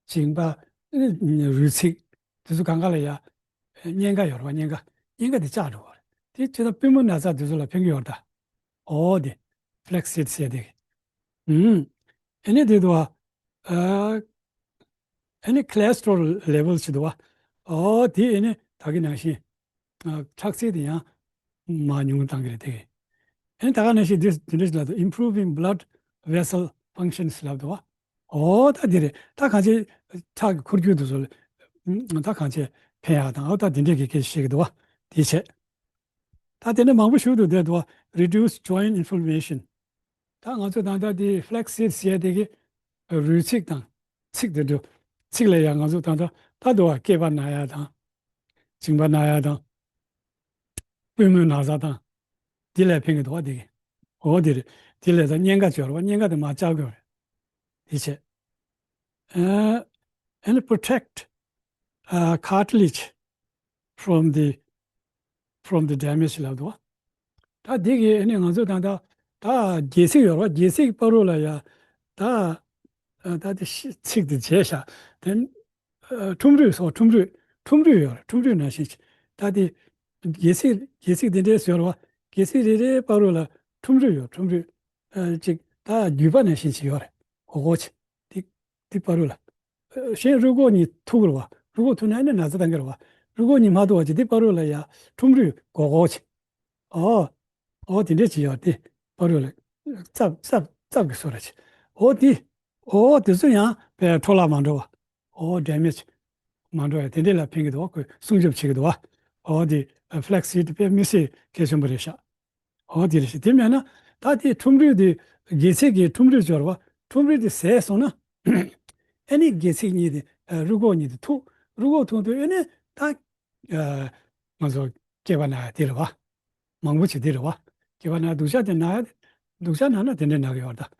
མཇིང་པ། ཨ་ནི་རུས་ཚིགས། དེ་ཚོ་གང་ག་ལ་ཡ་གཉན་ཁ་ཡོད་རེད་བ། གཉན་ཁ། གཉན་ཁ་དེ་བཅག་འགྲོ་བ་རེད། དེ་བྱས་ན་པུས་མོ་ན་ཚ་དེ་ཚོ་ལ་ཕན་གྱི་ཡོད་རེད་ད། ཨོ་དེ་flax seed ཟེར་དེ་གིས། ཨུམ། ཨ་ནི་དེ་འདུག་བ། ཨ། ཨ་ནི་cholesterol level ཟེར་འདུག་བ། ཨོ་དེ་ཨ་ནི་ད་གིན་ནང་བཞིན། ཨ། ཁྲག་རྩ་དེ་ཡང་མར་ཉུང་བཏང་གི་རེད་དེ། ཨ་ནི་ད་ག་ནང་བཞིན་འདི་འདི་འདྲ་ཞིག་ལབ་འདུག improving blood vessel functions ལབ་འདུག་བ། ཨོ་ད་འདི་རེད། ད་གང་ཅི་ཁྲག་གི་འཁོར་རྒྱུག་དེ་ཚོ་ལ། ཨ། ད་གང་ཅི་ཕན་ཡག་དང་། ཨོ་ད་འདི་འདྲས་ཀྱི་སྐད་ཆ་བཤད་ཀྱི་འདུག་བ། དེ་བྱས། ད་དེ་འདྲ་མང་པོ་ཞིག་འདུག་བསྡད་འདུག་བ། reduce joint inflammation། ད་ང་ཚོ་ད་ལྟ་དེ་flax seed ཟེར་དེ་གིས་རུས་ཚིགས་དང་། ཚིགས་དེ་འདྲ། ཚིགས་ལ་ཡང་ང་ཚོ་ད་ལྟ་ད་འདུག་བ། སྐེད་པ་ན་ཡ་དང་། མཇིང་པ་ན་ཡ་དང་། པུས་མོའི་ན་ཚ་དང་། དེ་ལ་ཕན་གྱི་འདུག་བ་དེ་གིས། འོ་དེ་རེད། དེ་ལ་ད་གཉན་ཁ་ཅིག་ཡོད་རེད་བ། གཉན་ཁ་དེ་མར་བཅག་གི་ཡོད་རེད། དེ་བྱས། ཨ། and protect, uh, cartilage from the, from the damage ལབ་འདུག་བ། ད་འདི་གིས་ཨ་ནི་ང་ཚོ་ད་ལྟ་ད་སྒལ་ཚིགས་ཡོད་རེད་བ། སྒལ་ཚིགས་བར་དུ་ལ་ཡ་ད། ཨ། ད་དེ་ཤི་ཚིགས་དེ་བྱས་ཤག་དེ། ཨ། ཁྲུམ་རུས་སོགས། ཁྲུམ་རུས། ཁྲུམ་རུས་ཡོད་རེད། ཁྲུམ་རུས་ནང་བཞིན་ཅིག་ད་དེ་སྒལ་ཚིགས། སྒལ་ཚིགས་དེ་འདྲའི་ཟེར་བ། སྒལ་ཚིགས་རེ་རེའི་བར་དུ་ལ་ཁྲུམ་རུས་ཡོད། ཁྲུམ་རུས། ཨ། ཅིག་ད་རྒྱུས་པ་ནང་བཞིན་ཅིག་ཡོད་རེད། གོག་གོག་ཅིག་དེ་དེ་བར་དུ་ལ། ཨ། གཞན་རུས་ཁོག་གཉིས་ཐུག་རེད་བ། རུས་ཁོག་ཐུག་ན་ཨ་ནི་ན་ཚ་བཏང་གི་རེད་བ། རུས་ཁོག་གཉིས་མ་ཐུག་པ་ཅིག་དེ་བར་དུ་ལ་ཡ་ཁྲུམ་རུས་གོག་གོག་ཅིག་ཨོ། ཨོ་དེ་འདྲས་ཅིག་ཡོད་དེ། བར་དུ་ལ་རྩབ་རྩབ་རྩབ་ཀྱི་བཟོ་འདྲ་ཅིག་ཨོ་དེ། ཨོ་དེ་ཚོ་ཡང་དཔེ་འཕྲོ་བརླག་མ་འགྲོ་བ། ཨོ་damage མ་འགྲོ་ཡ་དེ་འདྲས་ལ་ཕན་གྱི་འདུག་བ། ཁོས་སྲུང་སྐྱོབ་བྱེད་ཀྱི་འདུག་བ། ཨོ་དེ་flax seed དཔེ་མི་སྲིད་གལ་ཆེན་པོ་རེད་ཤག་ཨོ་དེ་རེད་ཤག་དེ་མེད་ན་ད་དེ་ཁྲུམ་རུས་དེ། སྒལ་ཚིགས་ཀྱི་ཁྲུམ་རུས་ཅིག་ཡོད་རེད་བ། ཁྲུམ་རུས་དེ་ཟད་སོང་ན་ཨ་ནི་སྒལ་ཚིགས་གཉིས་དེ། ཨ། རུས་ཁོག་གཉིས་དེ་ཐུག་རུས་ཁོག་ཐུག་དུས་ཨ་ནི་ད། ཨ། ང་ཚོ་སྐེད་པ་ན་ཡ་དེ་རེད་བ། མང་པོ་ཅིག་དེ་རེད་བ། སྐེད་པ་ན་ཡ་སྡུག་ཅག་དེ་ན་ཡ། སྡུག་ཅག་ན་ན་དེ་འདྲས་ན་གི་ཡོད་རེད་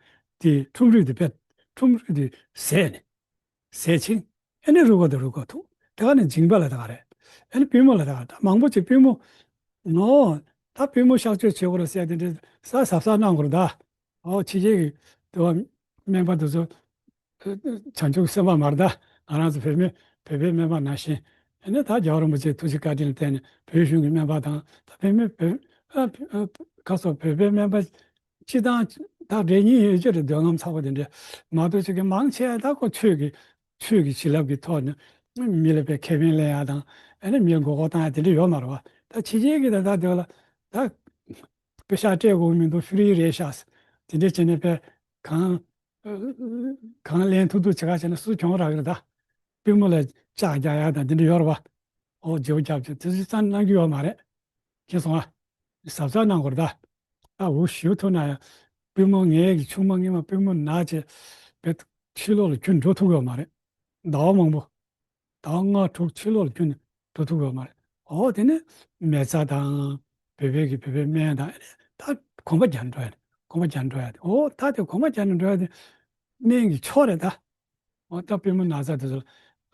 ད། དེ་ཁྲུམ་རུས་དེ་དཔེ། ཁྲུམ་རུས་དེ་ཟད་ནས། ཟད་ཕྱིན། ཨ་ནི་རུས་ཁོག་དང་རུས་ཁོག་ཐུག་དེ་ག་ནས་མཇིང་པ་ལ་ད་ག་རེད། ཨ་ནི་པུས་མོ་ལ་ད་ག་རེད། ད་མང་པོ་ཅིག་པུས་མོ། ནོ། ད་པུས་མོ་གཤག་བཅོས་བྱེད་དགོས་རེད་ཟེར་དེ་འདྲས་ས་གཟབ་གཟབ་གནང་དགོས་རེད་ད། ཨོ་ཕྱི་རྒྱལ་གྱི་དེ་བ་སྨན་པ་དེ་ཚོ་བྱང་ཆུབ་སེམས་དཔའ་མ་རེད་ད། ང་རང་ཚོ་བོད་མི་བོད་པའི་སྨན་པ་ནང་བཞིན། ཨ་ནི་ད་རྒྱལ་བ་རིན་པོ་ཆེའི་ཐུགས་རྗེ་བཀའ་དྲིན་ལ་བརྟེན་ནས་བོད་གཞུང་གི་སྨན་པ་དང་། ད་བོད་མི་བོད། ཨ། ཨ། ཁ་སོ་བོད་པའི་སྨན་པ། སྤྱི་བཏང་ད་རེ་གཉིས་ཡོད་ཀྱི་རེད། འདོད་རྔམ་ཚ་པོ་དེ་འདྲ་མ་གཏོགས་ཅིག་གི་མང་ཆེ་ད་ཁོ་ཆོས་ཀྱི་ཆོས་ཀྱི་བྱིན་རླབས་ཀྱི་ཐོག་ནས་མི་ལ་དཔེ་ཁེ་ཕན་ལེན་ཡ་དང་། ཨ་ནི་མི་ལ་མགོ་སྐོར་བཏང་ཡ་དེ་འདྲ་ཡོད་མ་རེད་བ། ད་ཕྱི་རྒྱལ་གྱི་ད་ད་དེ་ལ་ད་པེ་ཤག་སྤྲད་དགོས་མི་འདུག་ཧྥི་རི་རེད་ཤག་དེ་འདྲ་བྱས་ནས་དཔེ་གང་གང་ལེན་ཐུབ་ཐུབ་བྱེད་ག་བྱས་ན་སུ་གྱོང་རག་གི་རེད་ད། པུས་མོ་ལ་ལྕག་རྒྱག་ཡ་དང་དེ་འདྲ་ཡོད་རེད་བ། ཨོ་བརྗེ་པོ་རྒྱབ་བྱས་དེ་ཚོ་རྩ་གནང་རྒྱུ་ཡོད་མ་རེད། མཁྱེན་སོང་ཨ། གཟབ་གཟབ་གནང་དགོས་རེད་ད། ཨ། འུ་ཞེ་པོ་ཐུག་ན་ཡང་པུས་མོ། ངའི་གི་ཆུང་མ་སྔོན་མ་པུས་མོ་ན་བྱས་པའི་ཕྱི་ལོགས་ལ་ཁྱོན་འགྲོ་ཐུབ་ཡོད་མ་རེད། ཟླ་བ་མང་པོ། ཟླ་བ་ལྔ་དྲུག་ཕྱི་ལོགས་ལ་ཁྱོན་འགྲོ་ཐུབ་ཡོད་མ་རེད། ཨོ་དེ་ནས་མེ་བཙའ་དང་བོད་པའི་གི་བོད་པའི་སྨན་དང་། ཨ་ནི་ད་གོམ་པ་རྒྱག་འགྲོ་ཡ་རེད། གོམ་པ་རྒྱག་འགྲོ་ཡ་རེད། ཨོ་ད་དེ་གོམ་པ་རྒྱག་འགྲོ་ཡ་དེ་སྨན་གྱི་མཆོག་རེད་ད། འོ་ད་པུས་མོ་ན་ཚ་དེ་ཚོ་ལ་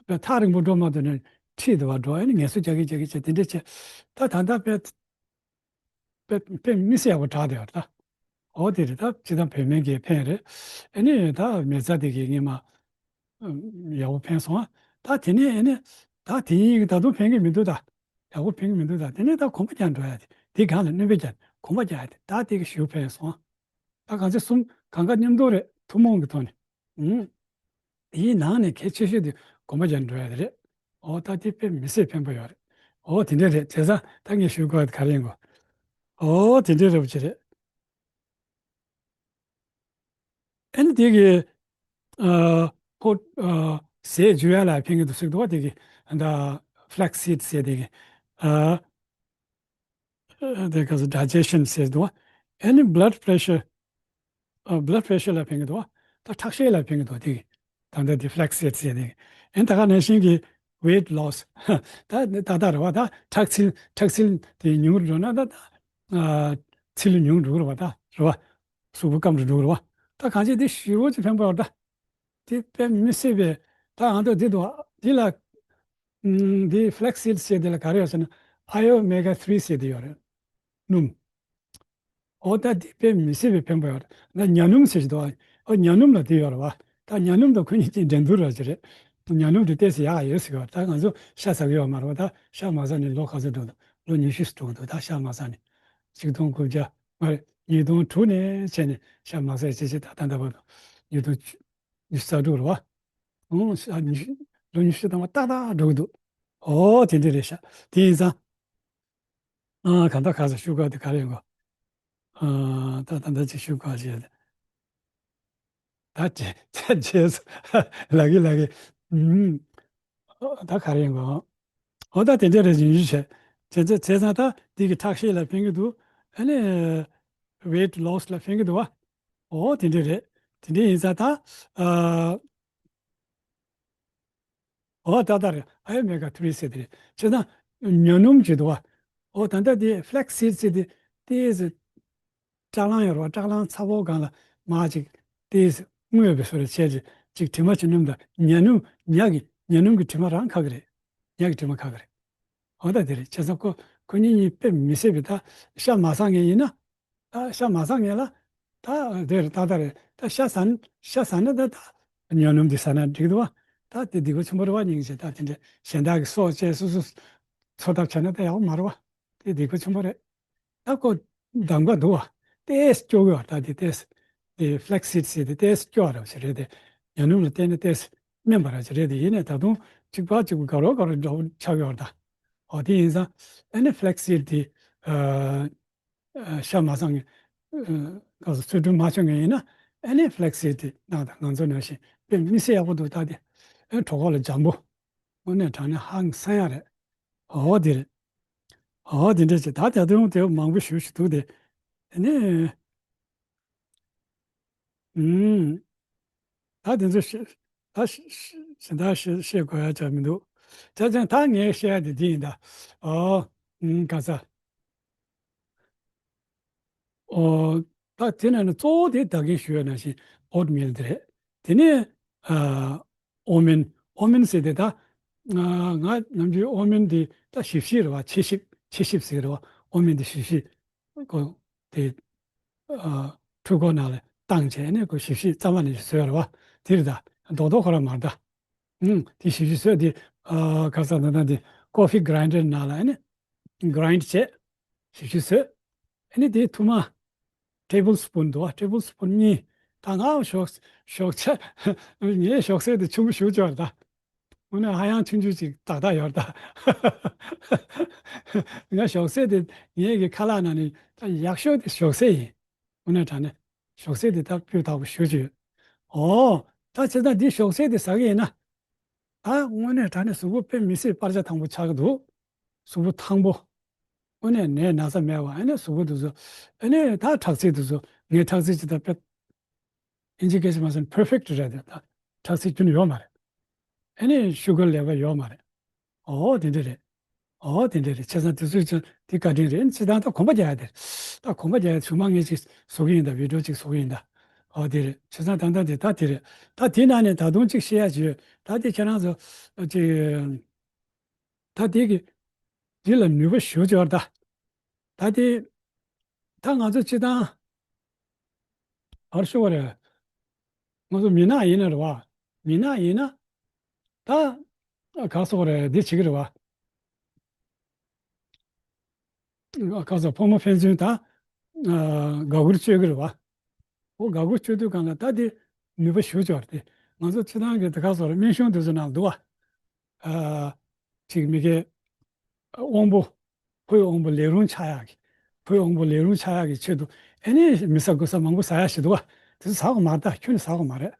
དཔེ་ཐག་རིང་པོ་འགྲོ་མ་ཐུབ་ནས་འཁྲིས་དེ་བར་འགྲོ། ཨ་ནི་ངལ་གསོ་རྒྱག་གི་རྒྱག་གི་བྱས་དེ་འདྲས་བྱས། ད་ད་ལྟ་དཔེ་དཔེ་དཔེ་མི་སྲིད་ཡག་པོ་དྲག་བསྡད་ཡོད་རེད་ད། འོ་དེ་རེད་ད། སྤྱིར་བཏང་བོད་སྨན་གྱི་ཕན་རེད། ཨ་ནི་ད་མེ་བཙའ་དེ་གི་སྔོན་མ་ཡག་པོ་ཕན་སོང་ཨ། ད་ ད་དེ་ནས་ཨ་ནི་ད་དེ་ཡིན་གྱི་ད་དུང་ཕན་གྱི་མི་འདུག་ད། ཡག་པོ་ཕན་གྱི་མི་འདུག་ད། དེ་ནས་ད་གོམ་པ་རྒྱག་འགྲོ་ཡ་དེ། དེ་སྒང་ལ་སྣོན་པ་རྒྱག་གོམ་པ་རྒྱག་ཡ་དེ། ད་དེ་གི་ཤུགས་འཕེལ་སོང་། ད་གང་ཚེ་གསུམ་གང་ག་མཉམ་དུ་རེད། ཐུན་མོང་གི་ཐོག་ནས། ཨུམ། དེའི་ནང་ནས་གལ་ཆེ་ཤོས་དེ་གོམ་པ་རྒྱག་འགྲོ་ཡ་དེ་རེད། འོ་ད་དེ་དཔེ་མི་སྲིད་ཕན་པོ་ཡོད་རེད། འོ་དེ་འདྲ་རེད། བྱས་ཙང་ད་ངས་ཞུ་དགོས་པ་དེ་ག་རེ་ཡིན་གོ། འོ་དེ་འདྲ་རེད་པ་ཅིག་རེད། ཨ་ནི་དེ་གི་ཨ་ཕོ་ཨ་ཟས་འཇུ་ཡ་ལ་ཕན་གྱི་འདུག་ཟེར་གི་འདུག་བ། དེ་གི་ད་ཕ་ལེག་སི་སིཌ་ཟེར་དེ་གི་ཨ་ཨ་དེ་ག་ཚོད་ཌའི་ཇེ་ཤན་ཟེར་འདུག་བ། ཨ་ནི་བྷི་ལཌ་པི་རེ་ཤར། ཨ་བྷི་ལཌ་པི་རེ་ཤར་ལ་ཕན་གྱི་འདུག་བ། ད་ཁྲག་ཤེད་ལ་ཕན་གྱི་འདུག་དེ་གི་ད་ལྟ་དེ་ཕ་ལེག་སི་སིཌ་ཟེར་དེ་གི། ཨ་ནི་ད་ག་ནང་བཞིན་གྱི་ཝེ་ཊི་ལོ་སི། ད་ད་ད་རེད་བ། ད་ཁྲག་ཚིལ་ཁྲག་ཚིལ་དེ་ཉུང་རུ་འགྲོ་ན་ད་ད་ཨ་ཚིལ་ཉུང་འགྲོ་གི་རེད་བ། ད་རེད་བ། གཟུགས་པོ་སྐམ་རུ་འགྲོ་གི་རེད་བ། ད་གང་ཅི་དེ་ཞེ་པོ་ཅིག་ཕན་པ་ཡོད་ད། དེ་དཔེ་མི་སྲིད་པའི་ད་ཨ་མདོ་འདི་འདུག་འདི་ལ་ཨམ་འདི་ཕ་ལེག་སི་སིཌ་ཟེར་དེ་ལ་ག་རེ་ཡོད་ཟེར་ན། ཨ་ཡོ་མེ་ག་ཐི་རི་ཟེར་དེ་ཡོད་རེད། སྣུམ། འོ་ད་དེ་དཔེ་མི་སྲིད་པའི་ཕན་པ་ཡོད་རེད། ད་ཉ་སྣུམ་ཟེར་གྱི་འདུག་འོ་ཉ་སྣུམ་ལ་དེ་ཡོད་རེད་བ། ད་ཉ་སྣུམ་དང་ཁོ་གཉིས་ཀྱི་འགྲན་བསྡུར་ར་ཅིག་རེད། ཉ་སྣུམ་དེ་ཏོག་ཙམ་ཡག་ཡོད་ཟེར་གྱི་ཡོད་རེད། ད་ང་ཚོ་ཤ་ཟ་གི་ཡོད་མ་རེད་བ། ད་ཤ་མ་ཟ་ནས་ལོ་ག་ཚོད་འགྲོ་འདུག་ལོ་ཉི་ཤུ་འགྲོ་གི་འདུག་ད་ཤ་མ་ཟ་ནས། ཆིག་སྟོང་དགུ་བརྒྱ་མ་རེད། ཉིས་སྟོང་དྲུག་ནས་བྱས་ནས་ཤ་མ་ཟ་བྱས་བྱས་ད་ད་ལྟ་བར་དུ་ཉིས་སྟོང་ཉི་ཤུ་རྩ་དྲུག་རེད་བ། ཨང་ཤ་ཉི་ཤུ། ལོ་ཉི་ཤུ་ཐམ་པ་ཏག་ཏག་འགྲོ་གི་འདུག་འོ་དེ་འདྲ་རེད་ཤག་དེ་ཡིན་ཙང་། ཨ་གང་ལྟར་ག་ས་ཞུ་དགོས་དེ་ག་རེ་ཡིན་གོ། ཨ་ད་ད་ད་ཅིག་ཞུ་དགོས་ཞེས། ད་བྱས་བྱས་བྱས་སོ། ལག་གི་ལག་གི། ཨུམ། ཨོ་ད་ག་རེ་ཡིན་གོ། ཨོ་ད་དེ་འདྲ་རེད། ཡིན་ཞུ་བྱས། བྱས་ཙང་བྱས་ཙང་ད་འདི་གི་ཁྲག་ཤེད་ལ་ཕན་གི་འདུག་ཨ་ནི་ཝེ་ཊི་ལོ་སི་ལ་ཕན་གི་འདུག་བ། ཨོ་དེ་འདྲ་རེད། དེ་འདྲ་ཡིན་ཙང་ད་ཨ། འོ་ད་ལྟ་རེད། ཨ་ཡོ་མེ་ག་ཐི་རི་ཟེར་དེ་རེད། བྱས་ཙང་ཉ་སྣུམ་བྱེད་དུ་བ། འོ་ད་ལྟ་དེ་ཕ་ལེག་སི་སིཌ་ཟེར་དེ་ཏོག་ཙམ་སྐྲག་ལངས་ཡོད་རེད་བ། སྐྲག་ལངས་ཚ་པོ་སྒང་ལ་མར་ཅིག་ཏོག་ཙམ་རྔུལ་ཡོད་པའི་བཟོ་འདྲ་བྱས་ཅིག་ཅིག་དྲི་མ་ཅིག་སྣོམ་དང་། ཉ་སྣུམ་ཉ་གི་ཉ་སྣུམ་གྱི་དྲི་མ་རང་ཁ་གི་རེད། ཉ་གི་དྲི་མ་ཁ་གི་རེད། འོ་ད་དེ་རེད། བྱས་ཙང་ཁོ་ཁོ་གཉིས་གཉིས་དཔེ་མི་སྲིད་པའི། ད་ཤ་མ་ཟ་མཁན་ཡིན་ན། ད་ཤ་མ་ཟ་མཁན་ལ་ད་དེ་རེད། ཏག་ཏག་རེད། ད་ཤ་ཟ་ན་ཤ་ཟ་ན་ད་ད་ཉ་སྣུམ་འདི་ཟ་ན་འགྲིག་འདུག་བ། ད་དེ་སྡིག་པ་ཆེན་པོ་རེད་བ། སྙིང་རྗེ། ད་དེ་འདྲ་གཞན་དག་གི་སྲོག་བཅད་སོ་སོ་འཚོ་ཐབས་བྱས་ན་ད་ཡག་པོ་མ་རེད་བ། དེ་སྡིག་པ་ཆེན་པོ་རེད། ད་ཁོ་གདམ་ག་འདུག་བ། ཏོག་ཙམ་སྐྱོ་གི་བ། ད་དེ་ཏོག་ཙམ་དེ་ཕ་ལེག་སི་སིཌ་ཟེར་དེ་ཏོག་ཙམ་སྐྱོ་བ་རེད་བ་ཞིག་རེད་དེ། ཉ་སྣུམ་ལ་བརྟེན་ནས་ཏོག་ཙམ་དམན་པ་རེད་བ་ཞིག་རེད་དེ། ཡིན་ནའི་ད་དུང་གཅིག་པ་གཅིག་པ་དགའ་རོགས་དགའ་རོགས་འདྲ་བོ་ཆགས་ཡོད་རེད་ད། འོ་དེ་ཡིན་ཙང་ཨ་ནི་ཕ་ལེག་སི་སིཌ་དེ་ཨ། ཤ་མ་ཟ་མཁན། ག་ཚོད་ཚོད་འགྲུལ་མ་བྱུང་མཁན་ཡིན་ན། ཨ་ནི་ཕ་ལེག་སི་སིཌ་དེ་གནང་དང་། ང་ཚོ་ནང་བཞིན་དཔེ་མི་སྲིད་ཡག་པོ་འདུག་ད་དེ་ཨ་གྲོད་ཁོག་ལ་འཇམ་པོ། དངོས་གནས་དྲང་གནས་ཧང་སང་ཡག་རེད། འོ་དེ་རེད། འོ་དེ་འདྲ་བྱས། ད་ད་དུང་དེ་མང་པོ་ཞེ་པོ་ཞིག་འདུག་དེ། ཨ་ནི། ཨུམ། ད་དེ་ཚོ་ཤེས། ད་ཤེས་ཤེས་ད་ཤེས་ཤེས་དགོས་ཡ་ཅང་མི་འདུག་བྱས་ཙང་ད་ངས་བཤད་ཡ་དེ་འདི་ཡིན་ད། ཨོ། ཨུམ། ག་ས། ཨོ། ད་དེ་ནས་ནི་གཙོ་བོ་དེ་ད་གིན་ཞུས་པ་ནང་བཞིན་ཨོཊ་མིལ་དེ་རེད། དེ་ནས་ཨ་ཨོ་མན། ཨོ་མན་ཟེར་དེ་ད་ང་ང་ནམ་རྒྱུན་ཨོ་མན་དེ་ད་ཞིབ་ཞིབ་རེད་བ། ཕྱེ་ཞིབ་ཕྱེ་ཞིབ་ཟེར་གི་རེད་བ། ཨོ་མན་དེ་ཞིབ་ཞིབ་ཁོ་དེ། ཨ། འཕྲུལ་འཁོར་ནང་ལ་བཏང་བྱས་ནས་ཁོ་ཞིབ་ཞིབ་གཙང་མ་ནས་བཟོས་རེད་བ། དེ་རེད་ད། རྡོག་རྡོག་ཁོ་རང་མ་རེད་ད། ཨུམ། དེ་ཞིབ་ཞིབ་བཟོས་དེ། ཨ། ག་ས་ད་ད་དེ་ཀོ་ཕི་གྷ་རའིན་ཌར་ནང་ལ་ཨ་ནི་གྷ་རའིན་ཌ་བྱས། ཞིབ་ཞིབ་བཟོས། ཨ་ནི་དེ་ཐུར་མ་ཊེ་བལ་སི་པུན་འདུག་བ། ཊེ་བལ་སི་པུན་གཉིས། ད་ང་ཞོགས་ཞོགས་ཇ། ངའི་ཞོགས་ཟས་དེ་ཆུང་ངུ་ཞེ་པོ་ཅིག་རེད་ད། དངོས་གནས་ཧ་ཡང་ཆུང་ཆུང་ཅིག་ཏག་ཏག་ཡོད་རེད་ད། ང་ཞོགས་ཟས་དེ་ངའི་གི་ཁ་ལག་ནང་ནས་ད་ཡག་ཤོས་དེ་ཞོགས་ཟས་ཡིན། དངོས་གནས་དྲང་གནས་ཞོགས་ཟས་དེ་ད་སྤུས་དག་པོ་ཞེ་པོ་ཅིག་ཡོད། ཨོ། ད་བྱས་ཙང་འདི་ཞོགས་ཟས་དེ་ཟ་གི་ཡིན་ན། ད་དངོས་གནས་དྲང་གནས་གཟུགས་པོ་དཔེ་མི་སྲིད་པར་ཆ་ཐང་པོ་ཆགས་ཀྱི་འདུག་གཟུགས་པོ་ཐང་པོ། དངོས་གནས་ནད་ན་ཚ་མེད་པ། ཨ་ནི་གཟུགས་པོ་དེ་ཚོ། ཨ་ནི་ད་ཁྲག་ཚིལ་དེ་ཚོ། ངའི་ཁྲག་ཚིལ་ཇི་ལྟར་དཔེ། ཨིན་ཇི་སྐད་ཆ་མ་ཟེར་ན་པར་ཕེག་ཊི་རེད་དེ། ད་ཁྲག་ཚིལ་རྒྱུན་ཡོད་མ་རེད། ཨ་ནི་ཤུ་གར་ལེ་ཝལ་ཡོད་མ་རེད། ཨོ་དེ་འདྲ་རེད། ཨོ་དེ་འདྲ་རེད། བྱས་ཙང་དེ་ཚོས་ཀྱང་དེ་བཀའ་དྲིན་རེད། སྤྱིར་བཏང་ད་གོམ་པ་རྒྱག་ཡ་དེ་རེད། ད་གོམ་པ་རྒྱག་ཡ་གཞུག་མ་ངས་ཅིག་བཟོ་གི་ཡིན་ད། བི་ཌིའོ་ཅིག་བཟོ་གི་ཡིན་ད། ཨོ་དེ་རེད། བྱས་ཙང་ད་ལྟ་དེ་ད་དེ་རེད། ད་དེ་ནང་ནས་ད་དུང་ཅིག་བཤད་ཡ་ཅིག་ཡོད། ད་དེ་ཁྱེད་རང་ཚོ་ཅིག་ད་དེ་གི་འདི་ལ་ནུས་པ་ཞེ་པོ་ཅིག་ཡོད་རེད་ད། ད་དེ་ད་ང་ཚོ་སྤྱིར་བཏང་ག་རེ་ཞུ་དགོས་རེད། ང་ཚོ་མི་ནག་ཡིན་ན་རེད་བ། མི་ནག་ཡིན་ན་ད་ ག་སོགས་རེད་འདི་བྱེད་ཀྱི་རེད་བ། ག་སོགས་ཕོ་མོ་ཕན་ཚུན་ད་དགའ་མགུར་སྤྱོད་ཀྱི་རེད་བ། འོ་དགའ་མགུར་སྤྱོད་དུས་གང་ལ་ད་འདི་ནུས་པ་ཞུ་ཆོག་རེད་དེ། ང་ཚོ་སྤྱི་བཏང་གི་ད་ག་སོགས་རེད་སྨན་གཞུང་དེ་ཚོ་ནང་འདུག་བ། ཅིག་མི་དགེ་དབང་པོ། ཕོའི་དབང་པོ་ལས་རུང་ཆགས་ཡག་གི། ཕོའི་དབང་པོ་ལས་རུང་ཆགས་ཡག་གི་ཆེད་དུ་ཨེ་ནི་མི་ཟ་དགུ་ཟ་མང་པོ་ཟ་ཡག་ཞིག་འདུག་བ། དེ་ཚོ་ཟ་དགོས་མ་རེད། ད་ཁྱོན་ནས་ཟ་དགོས་མ་རེད།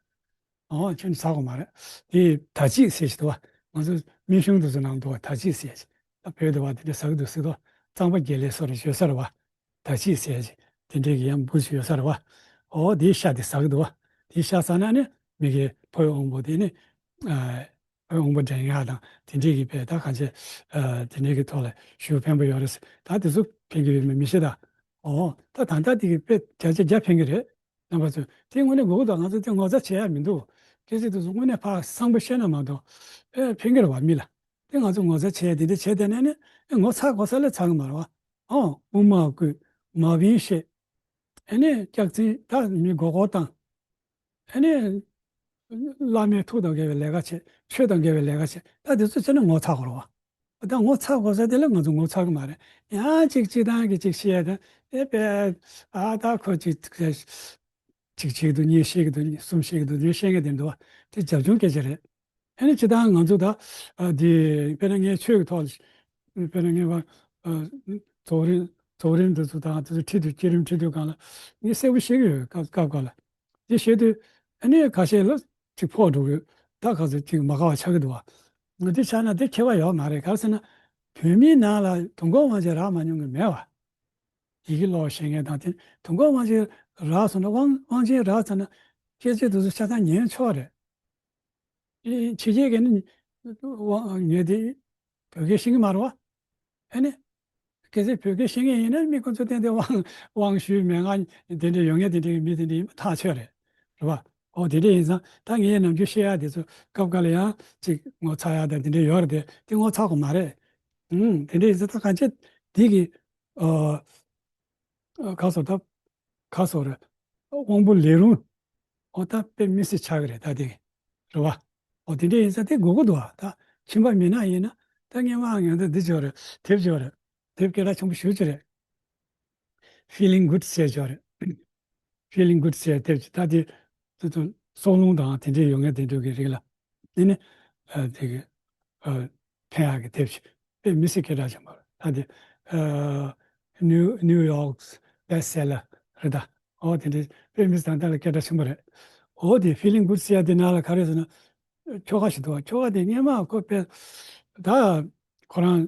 ཨོ་ཁྱོད་ནི་ཟ་དགོས་མ་རེད། དེ་ད་ཅིག་ཟེར་ཞིག་འདུག་བ། ང་ཚོ་སྨན་གཞུང་དུ་ཚོ་ནང་འདུག་བ། ད་ཅིག་ཟེར་ཞིག་ད་བོད་དུ་བ་དེ་འདྲ་ཟ་གི་འདུག་ཟེར་དུས། གཙང་པ་དགེ་ལེགས་སོགས་རེ་ཞོ་ས་རེད་བ། ད་ཅིག་ཟེར་ཞིག་དེ་འདྲའི་གི་ཡང་འབུ་ཞིག་ཡོད་ས་རེད་བ། ཨོ་དེའི་ཤ་དེ་ཟ་གི་འདུག་བ། དེའི་ཤ་ཟ་ན་ནི་མི་དགེ་ཕོའི་དབང་པོ་དེ་ནི་ཕོའི་དབང་པོ་འདྲེན་ཡག་དང་དེ་འདྲའི་གི་བས་ད་གང་བྱེད། དེ་འདྲའི་གི་ཐོག་ལ་ཞུ་ཕན་པོ་ཡོད་རེད། ད་དེ་ཚོ་ཕན་གི་ཡོད་མེད་མི་ཤེས་ད། ཨོ་ད་ད་ལྟ་དེ་གི་དཔེ་བརྒྱ་ཆ་བརྒྱ་ཕན་གི་རེད། རྣམ་པ་ཚོས་དེ་དངོས་གནས་དགོས་ཀྱི་འདུག་ང་ཚོ་དེ་ངོ་ཚ་བྱེད་ཡ་མི་འདུག་སྐད་ཆ་དེ་ཚོ་དངོས་གནས་ཕར་བཟང་པོ་བཤད་ན་མ་གཏོགས་ཨེ་ཕན་གྱི་རེད་བ། མི་ལ་དེ་ང་ཚོ་ངོ་ཚ་བྱེད་ཡ་དེ་འདྲ་བྱས་བསྡད་ནས་ནི་ཨེ་ངོ་ཚ་དགོས་ས་ལས་ཚ་གི་མ་རེད་བ། ཨོ་དབུ་མ་བརྐུས། མ་བིན་བཤད། ཨེ་ནས་སྐྱག་རྫུན་ད་མི་མགོ་སྐོར་བཏང་། ཨེ་ནས་བླ་མའི་ཐུགས་དང་འགལ་བའི་ལས་ཀ་བྱེད། ཆོས་དང་འགལ་བའི་ལས་ཀ་བྱེད། ད་དེ་ཚོ་བྱས་ན་ངོ་ཚ་དགོས་རེད་བ། ད་ངོ་ཚ་དགོས་ས་དེ་ལ་ང་ཚོ་ངོ་ཚ་གི་མ་རེད། ཡང་ཅིག་སྤྱི་བཏང་གི་ཅིག་བཤད་ཡ་དེ་ཨེ་པས། ཨ་ད་ཁོ་ཅིག་ཅིག་བྱེད་ཀྱི་འདུག་གཉིས་བཤད་ཀྱི་འདུག་གཉིས་གསུམ་བཤད་ཀྱི་འདུག་འདི་བཤད་མཁན་དེ་འདུག་བ། དེ་བྱབ་ཆུང་སྐད་ཆ་རེད། ཨེ་ནི་སྤྱི་བཏང་ང་ཚོ་ད་ཨ་དེ་དཔེར་ན་ངས་ཆོས་ཀྱི་ཐོག་ལ་དཔེར་ན་ངས་བ་ཨ་རྫོགས་རིམ་རྫོགས་རིམ་འདི་ཚོ་དང་དེ་ཚོ་ཁྲིད་དུས་བསྐྱེད་རིམ་ཁྲིད་དུས་སྒང་ལ་ངས་གསལ་པོ་བཤད་ཀྱི་ཡོད། སྐབས་སྐབས་སྐབས་ལ་དེ་བཤད་དུས་ཨ་ནི་ཁ་ཤས་ལ་ཅིག་ཕོག་འགྲོ་གི་ཡོད། ད་ག་ཚོད་ཅིག་མ་དགའ་བ་ཆགས་ཀྱི་འདུག་བ། ང་དེ་ཆགས་ན་དེ་ཁྱད་པར་ཡོད་མ་རེད། ག་རེ་ཟེར་ན་བོད་མིའི་ནང་ལ་དུས་འཁོར་དབང་ཆེན་རག་མ་མྱོང་གི་མེད་བ། ཡི་གེ་ཀློག་ཤེས་མཁན་དང་དེ་དུས་འཁོར་དབང་ཆེན་རག་སོང་ན་དབང་དབང་ཆེན་རག་ཚར་ན་སྐད་ཆ་དེ་ཚོ་ཆ་ཚང་ཉན་ཆོག་རེད། ཨེ་ཕྱི་རྒྱལ་གྱི་ནི་དབང་ཉན་དེ་བོད་སྐད་ཤེས་ཀྱི་མ་རེད་བ། ཨ་ནི་གལ་སྲིད་བོད་སྐད་ཤེས་མཁན་ཡིན་ན་མི་ཁོ་ཚོ་ཏན་ཏན་དབང་དབང་ཞུས་མེད་ང་དེ་འདྲ་ཡོད་མཁན་དེ་འདྲའི་མི་དེ་འདྲ་ཡིན་པ་ཐག་ཆོད་རེད། རེད་བ། ཨོ་དེ་འདྲ་ཡིན་ཙང་ད་ངས་ནམ་རྒྱུན་བཤད་ཡ་དེ་ཚོ་སྐབས་འགའ་ལ་ཡང་ཅིག་ངོ་ཚ་ཡ་དང་དེ་འདྲ་ཡོད་རེད་དེ། དེ་ངོ་ཚ་དགོས་མ་རེད། ཨུམ་དེ་འདྲ་ཡིན་ཙང་ད་གང་ཅི་དེ་གི་ཨ། ཁ་སོ་ད། ཁ་སོ་རེད། དབང་པོ་ལས་རུང་། ཨོ་ད་དཔེ་མི་སྲིད་ཆགས་ཀྱི་རེད་ད་དེ། རེད་བ། ཨོ་དེ་འདྲ་ཡིན་ཙང་དེ་དགོས་ཀྱི་འདུག་བ། ད་ཁྱིམ་པ་མི་ནག་ཡིན་ན་ད་སྔན་མ་ངན་ད་འདི་ཅོ་རེད། དེབ་ཅོ་རེད། དེབ་སྐད་གྲགས་ཆེན་པོ་ཞུ་ཅི་རེད། Feeling Good ཟེར་ཅོ་རེད། Feeling Good ཟེར་དེབ་ཅིག་ད་དེ། དེ་ཚོ་སྲོག་རླུང་དང་དེ་འདྲའི་ཡོད་ངེས་དེ་འདྲ་གི་རིགས་ལ། ནི་ནི། ཨ་དེ་གི་ཨ་ཕན་ཡག་གི་དེབ་ཅིག་དཔེ་མི་སྲིད་སྐད་གྲགས་ཆེན་པོ་རེད། ད་དེ་ཨ་New New York's best seller རེད་ད། ཨོ་དེ་འདྲའི་དཔེ་མི་སྲིད་ད་ལྟ་ལ་སྐད་གྲགས་ཆེན་པོ་རེད། ཨོ་དེ་Feeling Good ཟེར་ཡ་དེ་ནང་ལ་ག་རེ་ཟེར་ན། ཁྱོ་ག་ཞིག་འདུག་བ། ཁྱོ་ག་དེ་སྔན་མ་ཁོ་དཔེ་ད་ཁོ་རང་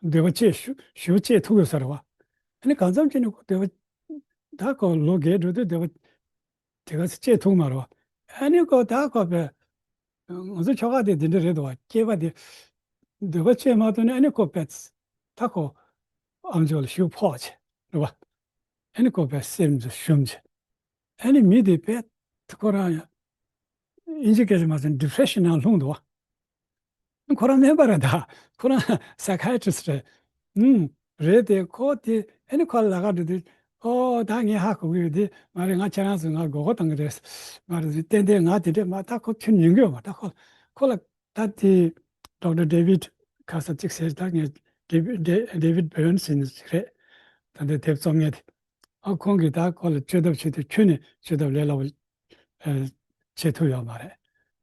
འདོད་པ་སྐྱེ་ཞུ་ཞུ་སྐྱེ་ཐུག་ཡོད་ས་རེད་བ། ཨ་ནི་གང་འཚམ་ཅིག་ནི་ཁོ་འདོད་པ་ད་ཁོ་ལོ་རྒས་འགྲོ་དུས་འདོད་པ་དེ་ག་ཚོད་སྐྱེ་ཐུབ་མ་རེད་བ། ཨ་ནི་ཁོ་ད་ཁོ་པས་ང་ཚོ་ཁྱོ་ག་དེ་འདི་འདྲ་རེད་འདུག་བ། སྐྱེས་པ་དེ་འདོད་པ་སྐྱེ་མ་ཐུབ་ནས་ཨ་ནི་ཁོ་པས་ད་ཁོ་ཨམ་ཅོག་ལ་ཤུགས་ཕོག་བྱས་རེད་བ། ཨ་ནི་ཁོ་པས་སེམས་ཚོ་ཞུམ་བྱས། ཨ་ནི་མི་དེ་པས་ཁོ་རང་ཡང་ཨིན་ཇི་སྐད་ཆ་མ་ཟེར་ན་ཌི་པི་རེ་ཤན་ནང་ལྷུང་འདུག་བ། ཁོ་རང་སྨན་པ་རེད་ད། ཁོ་རང་སའི་ཁ་ཡ་ཊི་རི་སི་ཊི་རེད། ཨུམ། རེད་དེ་ཁོ་དེ་ཨ་ནི་ཁོ་ལ་ལ་ཁ་འགྲོ་དུས། ཨོ་ད་ངས་ཧ་གོ་གི་ཡོད་དེ་མ་རེད། ང་ཁྱེད་རང་ཚོ་ང་མགོ་སྐོར་བཏང་གི་རེད། མ་རེད་ཏན་ཏན་ང་དེ་འདྲས་མ། ད་ཁོ་ཁྱོད་ཉན་གི་ཡོད་མ། ད་ཁོ་ཁོ་ལ་ད་དེ་ཌོག་ཊར་ཌེ་བིཌ་ཁ་ས་གཅིག་ཟེར། ད་ངས་ཌེ་བིཌ་ཌེ་ཌེ་བིཌ་བྷར་ནི་སི་ཟེར་ནི་ཅིག་རེད། ད་ལྟའི་དེབ་རྩོམ་མཁན་དེ། ཨ་ཁོང་གིས་ད་ཁོ་ལ་བཅོས་ཐབས་བྱེད་དུས་ཁྱོན་ནས་བཅོས་ཐབས་ལས་སླ་པོ་ཨ་བྱེད་ཐུབ་ཡོད་མ་རེད།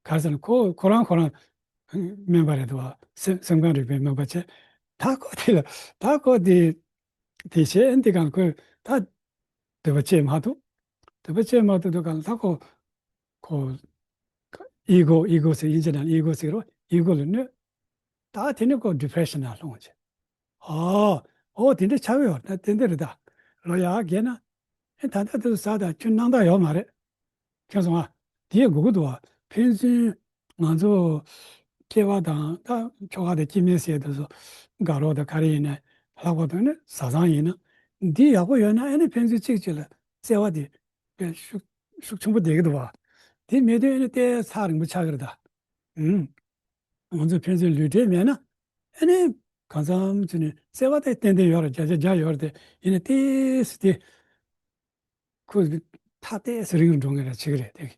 ག་རེ་ཟེར་ན་ཁོ་ཁོ་རང་ཁོ་རང་སྨན་པ་རེད་འདུག་བ། སེམས་སེམས་ཁམས་རིག་པའི་སྨན་པ་བྱས། ད་ཁོ་དེ་ལ་ད་ཁོ་དེ་དེ་བྱས་འདི་གང་ཁོས་ད་འདོད་པ་སྐྱེ་མ་ཐུབ། འདོད་པ་སྐྱེ་མ་ཐུབ་དུས་གང་ལ་ད་ཁོ་ཁོ་ཨི་གོ་ཨི་གོ་ཟེར། དབྱིན་ཇི་ནང་ཨི་གོ་ཟེར་རོ། ཨི་གོ་ལ་གནོད། ད་དེ་ནས་ཁོ་ཌི་པི་རེ་ཤན་ནང་ལྷུང་བྱས། ཨོ། ཨོ་དེ་འདྲ་ཆགས་ཀྱི་ཡོད་རེད། ད་ཏན་ཏན་རེད་ད། ལོ་ཡར་རྒས་ན། ཨེ་ད་ལྟ་དེ་ཚོ་ཟ་དང་ཁྱོད་སྣང་དག་ཡོད་མ་རེད། མཁྱེན་སོང་ཨ། དེ་ཡང་དགོས་ཀྱི་འདུག་བ། ཕན་ཚུན་ང་ཚོ་སྐྱེ་བ་དང་ད་ཁྱོ་ག་དང་སྐྱེ་དམན་ཟེར་དེ་ཚོ་དགའ་རོགས་དང་ག་རེ་ཡིན་ན་ལྷག་པར་དུ་ནི་བཟའ་ཚང་ཡིན་ན་འདི་ཡག་པོ་ཡོད་ན་ཨེ་ནི་ཕན་ཚུན་གཅིག་གཅིག་ལ་བརྩེ་བ་དེ་དཔེ་ཤུགས་ཤུགས་ཆེན་པོ་བསྡད་ཀྱི་འདུག་བ། དེ་མེད་དུས་ཨེ་ནི་ཏོག་ཙམ་རིང་པོ་ཆགས་ཀྱི་རེད་ད། ཨུམ། ང་ཚོ་ཕན་ཚུན་ལུས་འབྲེལ་མེད་ན། ཨ་ནི། གང་འཚམ་ཚུལ་ནས་བརྩེ་བ་དེ་ཏན་ཏན་ཡོད་རེད། བརྒྱ་ཆ་བརྒྱ་ཡོད་རེད་དེ། ཡིན་ནའི་ཏོག་ཙམ་དེ། ཁོ་ཐག་ཏོག་ཙམ་རིང་རུ་འགྲོ་ངེས་རེད་བྱེད་ཀྱི་རེད་དེ།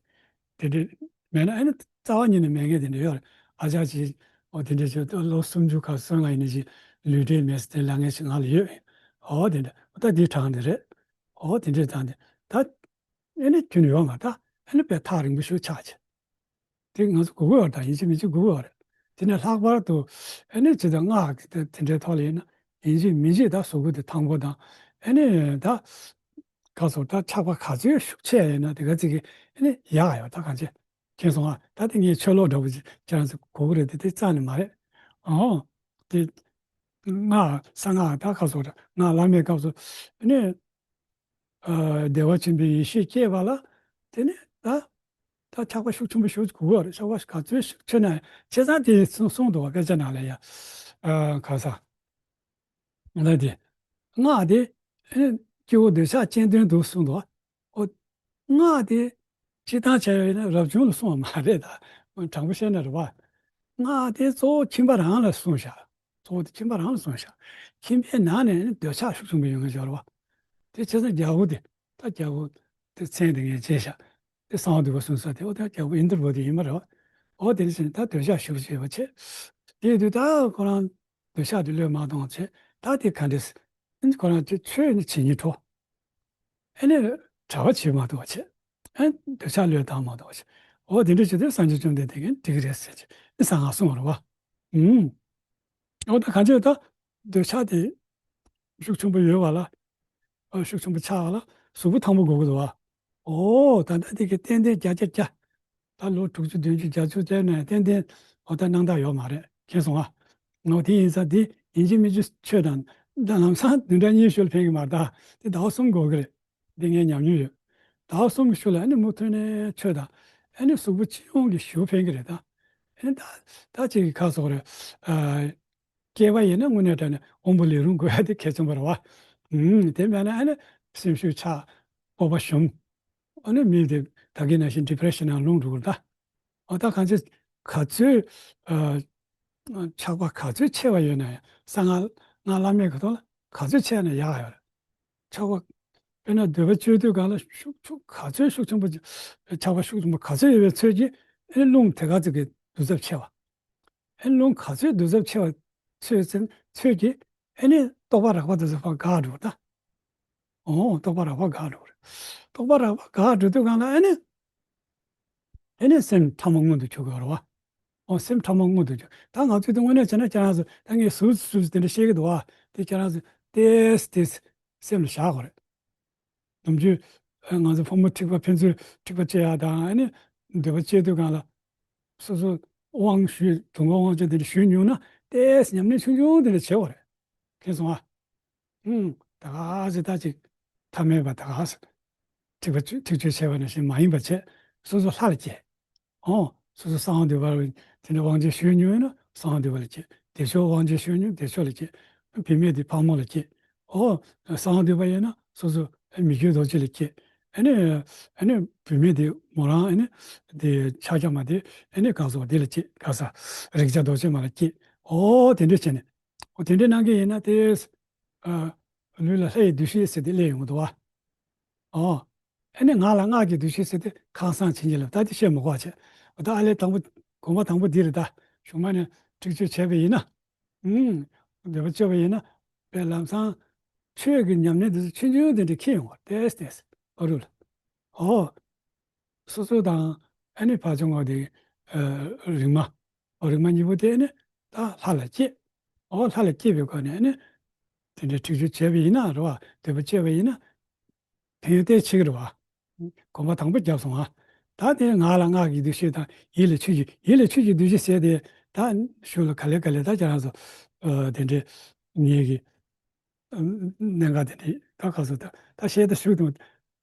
དེ་འདྲ་མེད་ན་ཨ་ནི་རྩ་བ་ཉིད་ནས་མེད་མཁན་དེ་འདྲ་ཡོད་རེད། ཨ་ཅག་ཅིག་ ཨོ་དེ་འདྲ་བྱས་ལོ་སུམ་ཅུ་ཁ་སོང་ང་ཡིན་ནི་ཞིག་ལུས་འབྲེལ་མེད་ཟེར་དེ་ལབ་མཁན་ཞིག་ང་ལ་ཡོད། ཨོ་དེ་འདྲ་ད་འདི་དྲང་འདི་རེད། ཨོ་དེ་འདྲ་དྲང་འདི་ད་ཨེ་ནི་ཁྱོན་ཡོད་མ་ད་ཨེ་ནི་དཔེ་ཐག་རིང་པོ་ཞིག་ཆགས་ཀྱི། དེ་ང་ཚོ་དགོས་ཀྱི་ཡོད་རེད། ད་ཡིན་གཅིག་མིན་གཅིག་དགོས་ཀྱི་ཡོད་རེད། དེ་ནས་ལྷག་པར་དུ་ཨེ་ནི་ཇི་ལྟར་སྔགས་ཀྱི་དེ་དེ་འདྲའི་ཐོག་ལ་ཡིན་ན་ཡིན་གཅིག་མིན་གཅིག་ད་གཟུགས་པོ་དེ་ཐང་པོ་དང་ཨེ་ནི་ད་ག་སོགས་ད་ཆགས་པ་ག་ཚོད་ཤུགས་ཆེ་ཡིན་ན་དེ་ག་ཚོད་ཀྱི་ཨེ་ནི་ཡག་ཡོད་ད་གང་བྱེད། མཁྱེན་སོང་ཨ། ད་དེ་ངས་ཆོས་ལོག་འདྲ་པོ་ཅིག་ཁྱེད་རང་ཚོ་གོ་གི་རེད་དེ་དེ་རྩ་ནས་མ་རེད། ཨོ། དེ་སྔགས་གསང་སྔགས་ད་ག་སོགས་རེད་སྔགས་བླ་མེད་སྐབས་སུ་ཨེ་ནི། ཨ། བདེ་བ་ཆེན་པོའི་ཡེ་ཤེས་སྐྱེས་པ་ལ་དེ་ནི་ད་ད་ཆགས་པ་ཤུགས་ཆེན་པོ་ཞིག་གོ་གི་རེད། ཆགས་པ་ག་ཚོད་ཤུགས་ཆེ་ན་ཡང་བྱས་ཙང་དེ་གསུངས་གསུངས་འདུག་བ་དཔེ་ཆ་ནང་ལ་ཡ། ཨ། ག་ས་ང་དེ་སྔགས་དེ་ཨེ་ནི་སྐྱེ་བོ་འདོད་ཆགས་ཅན་དོན་དུ་གསུངས་འདུག་བ། ཨོ། སྔགས་དེ་སྤྱིར་བཏང་བྱས་པ་ཡིན་ན་རབ་བྱུང་ལ་གསུངས་པ་མ་རེད་ད། དྲང་པོ་བཤད་ན་རེད་བ། སྔགས་དེ་གཙོ་བོ་ཁྱིམ་པ་རང་ལ་གསུངས་བཞག་གཙོ་བོ་དེ་ཁྱིམ་པ་རང་ལ་གསུངས་བཞག་ཁྱིམ་པའི་ནང་ནས་འདོད་ཆགས་ཤུགས་ཆེན་པོ་ཡོང་གི་ཡོད་རེད་བ། དེ་བྱས་ཙང་རྒྱལ་པོ་དེ་ད་རྒྱལ་པོ་དེ་མཚན་དེ་ངས་བརྗེས་བཞག་དེ་གསང་བ་འདུས་པ་གསུངས་ས་དེ་ཨོ་ད་རྒྱལ་པོ་ཨིནྡྲ་བྷུ་ཏི་ཡིན་པ་རེད་བ། ཨོ་དེ་འདྲ་བྱས་ནས་ད་འདོད་ཆགས་ཤུགས་ཆེ་བ་བྱས། དེ་དུས་ད་ཁོ་རང་འདོད་ཆགས་དེ་བློས་མ་གཏོང་བ་བྱས། ད་དེ་ག་འདྲས་ཁོ་རང་ཚོས་ཆོས་ནི་བྱེད་སྙིང་བྲོ། ཨེ་ནི་གྲྭ་པ་བྱེད་མ་ཐུབ་པ་བྱས། ཨེ་འདོད་ཆགས་བློས་བཏང་མ་ཐུབ་པ་བྱས། འོ་དེ་འདྲ་བྱེད་དུས་སངས་རྒྱས་བཅོམ་ལྡན་འདས་ཀྱིས་འགྲིག་གི་རེད་ཟེར་གྱི་ཨེ་གསང་སྔགས་གསུངས་པ་རེད་བ། ཨུམ། འོ་ད་གང་བྱས་ད་འདོད་ཆགས་དེ་ཤུགས་ཆེན་པོ་ཡོད་པ་ལ། ཨ་ཤུགས་ཆེན་པོ་ཆགས་པ་ལ་གཟུགས་པོ་ཐང་པོ་དགོས་ཀྱི་འདུག་བ། འོ་ད་ལྟ་དེ་གི་ཏན་ཏན་བརྒྱ་ཆ་བརྒྱ། ད་ལོ་དྲུག་ཅུ་བདུན་ཅུ་བརྒྱད་ཅུ་བསྡད་ནས་ཏན་ཏན་འོ་ད་སྣང་དག་ཡོད་མ་རེད་མཁྱེན་སོང་ཨ། ངོ་དེ་ཡིན་ཙང་དེ་ཡིན་གཅིག་མིན་གཅིག་ཆོས་དང་ད་ལམ་སང་བདུན་ཕྲག་གཉིས་ཤུལ་ཕན་གྱི་མ་རེད་ད། དེ་ཟླ་བ་གསུམ་འགོར་གི་རེད། འདི་ངས་ཉམས་མྱོང་ཡོད། ཟླ་བ་གསུམ་གྱི་ཤུལ་ལ་ཨ་ནི་མུ་མཐུད་ནས་ཆོས་དང་ཨ་ནི་གཟུགས་པོ་སྤྱི་ཡོངས་ཀྱི་ཞུ་ཕན་གྱི་རེད་ད། ཨ་ནི་ད་ད་ཅིག་གི་ཁ་སོགས་རེད། ཨ། སྐྱེས་པ་ཡིན་ན་དངོས་གནས་དྲང་གནས་དབང་པོ་ལས་རུང་དགོས་ཡ་དེ་གལ་ཆེན་པོ་རེད་བ། ཨུམ། དེ་མེད་ན་ཨ་ནི་སེམས་ཤུགས་ཆག་སྤོབས་པ་ཞུམ། ཨ་ནི་མི་དེ་ད་གིན་ནང་བཞིན་ཌི་པི་རེ་ཤན་ནང་ལྷུང་འགྲོ་གི་རེད་ད། འོ་ད་གང་ཅི་ག་ཚོད་ཨ། ཆགས་པ་ག་ཚོད་ཆེ་བ་ཡོད་ན་ཡང་གསང་སྔགས་སྔགས་བླ་མེད་ཀྱི་ཐོག་ལ་ག་ཚོད་ཆེ་ན་ཡག་ཡོད་རེད། ཆགས་པ། དཔེར་ན་འདོད་པ་སྤྱོད་དུས་སྒང་ལ་ཤུགས་ཆུ་ག་ཚོད་ཤུགས་ཆེན་པོ་ཆགས་པ་ཤུགས་ཆེན་པོ་ག་ཚོད་ཡོད་པའི་ཚོད་ཀྱིས་ཨེ་རླུང་དེ་ག་ཚོད་ཀྱི་དུས་ཚབས་ཆེ་བ། ཨེ་རླུང་ག་ཚོད་དུས་ཚབས་ཆེ་བ་ཚོད་ཚོད་ཀྱིས་ཨེ་ནི་རྟོག་པ་རགས་པ་དུས་ཚབས་ཕར་འགག་འགྲོ་ད། ཨོ་རྟོག་པ་རགས་པ་འགག་འགྲོ་རེད། རྟོག་པ་རགས་པ་འགག་འགྲོ་དུས་སྒང་ལ་ཨེ་ནི། ཨེ་ནི་སེམས་ཕྲ་མོ་མངོན་དུ་གྱུར་དགོས་རེད་བ། ཨོ་སེམས་ཕྲ་མོ་མངོན་དུ་གྱུར། ད་ང་ཚོས་དེ་དངོས་གནས་བྱས་ན་ཁྱེད་རང་ཚོ་ད་ངས་ཟུར་ཟུར་དེ་འདྲ་བཤད་ཀྱི་འདུག་བ། དེ་ཁྱེད་རང་ཚོ་ཏེས་ཏེས་སེམས་ལ་བཞག་དགོས་རེད། ནམ་རྒྱུན་ཨ་ང་ཚོ་ཕོ་མོ་འཁྲིག་པ་ཕན་ཚུན་འཁྲིག་པ་བྱེད་ཡག་དང་ཨ་ནི་འདོད་པ་སྐྱེ་དུས་སྒང་ལ་སོ་སོ་དབང་ཞུས་དུང་དཀར་དབང་ཆེན་དེ་འདྲ་ཞུས་མྱོང་ན་ཏེས་ཉམས་ལེན་ཆུང་ཆུང་དེ་འདྲ་བྱེད་དགོས་རེད། མཁྱེན་སོང་ཨ། ཨུམ། ད་ག་ཟེ་ད་ཅིག་ཐ་མལ་པ་ད་ག་ཟེ། འཁྲིག་པ་ཆུ་འཁྲིག་སྤྱོད་བྱས་པ་ནང་བཞིན་མ་ཡིན་པ་བྱས། སོ་སོ་ལྷ་ལ་སྐྱེ། ཨོ། སོ་སོ་གསང་བ་འདུས་པ་དེ་འདྲ་དབང་ཆེན་ཞུས་མྱོང་ཡོད་ན་གསང་བ་འདུས་པ་ལ་སྐྱེ། བདེ་མཆོག་དབང་ཆེན་ཞུས་མྱོང་བདེ་མཆོག་ལ་སྐྱེ། བུད་མེད་དེ་ཕག་མོ་ལ་སྐྱེ། ཨོ། གསང་བ་འདུས་པ་ཡིན་ན་སོ་སོ་མི་བསྐྱོད་རྡོ་རྗེ་ལ་སྐྱེ། ཨ་ནི། ཨ་ནི་བུད་མེད་དེ་མོ་རང་ཨ་ནི། དེ་ཕྱག་རྒྱ་མ་དེ་ཨ་ནི་གང་སོགས་དེ་ལ་སྐྱེ་ག་ས། རེག་བྱ་རྡོ་རྗེ་མ་ལ་སྐྱེ། ཨོ་དེ་འདྲ་བྱས་ནས། ཨོ་དེ་འདྲའི་གནང་གི་ཡིན་ན་དེ། ཨ། ལུས་ལ་ལྷའི་འདུ་ཤེས་ཟེར་དེ་སླེབས་ཡོང་གི་འདུག་བ། ཨོ། ཨ་ནི་ངག་ལ་སྔགས་ཀྱི་འདུ་ཤེས་ཟེར་དེ་ཁ་སང་ཕྱིན་ཅི་ལབ་ད་དེ་བཤད་མི་དགོས་བ་བྱས། ཨོ་ད་ཨ་ལས་དང་པོ་དགོངས་པ་དང་པོ་འདི་རེད་ད། གཞུག་མ་ནས་འཁྲིག་སྤྱོད་བྱས་པ་ཡིན་ན། ཨུམ། འདོད་པ་སྤྱོད་པ་ཡིན་ན། དཔེ་ལམ་སང་ཆོས་ཀྱི་ཉམས་ལེན་དེ་ཚོ་ཆུང་ཆུང་དེ་འདྲ་འཁྱེར་ཡོང་བ་ཏེས་ཏེས་ཨ་རུ་ལ། ཨོ། སོ་སོ་དང་ཨ་ནི་ཕར་ཕྱོགས་ངོ་དེ། ཨ། རིག་མ། ཨོ་རིག་མ་གཉིས་པོ་དེ་ནི་ད་ལྷ་ལ་སྐྱེས། ཨོ་ལྷ་ལ་སྐྱེས་པའི་སྒོ་ནས་ནི་དེ་འདྲའི་འཁྲིག་སྤྱོད་བྱས་པ་ཡིན་ན་རེད་བ། འདོད་པ་སྤྱོད་པ་ཡིན་ན་ཕན་ཡོན་ཏོག་ཙམ་ཆེ་གི་རེད་བ། གོམ་པ་དང་པོ་བརྒྱབ་སོང་ང་། ད་དེ་ངག་ལ་སྔགས་ཀྱི་འདུ་ཤེས་དང་ཡིད་ལ་ཆོས་ཀྱི་ཡིད་ལ་ཆོས་ཀྱི་འདུ་ཤེས་ཟེར་དེ་ད་ཞུ་ལ་ག་ལེ་ག་ལེ་ད་ཁྱེད་རང་ཚོ་ཨ་དེ་འདྲའི་ངེད་ཀྱི་གནད་འགག་དེ་འདྲའི་ད་ག་ཚོད་ད་ད་བཤད་ད་ཞུ་དང་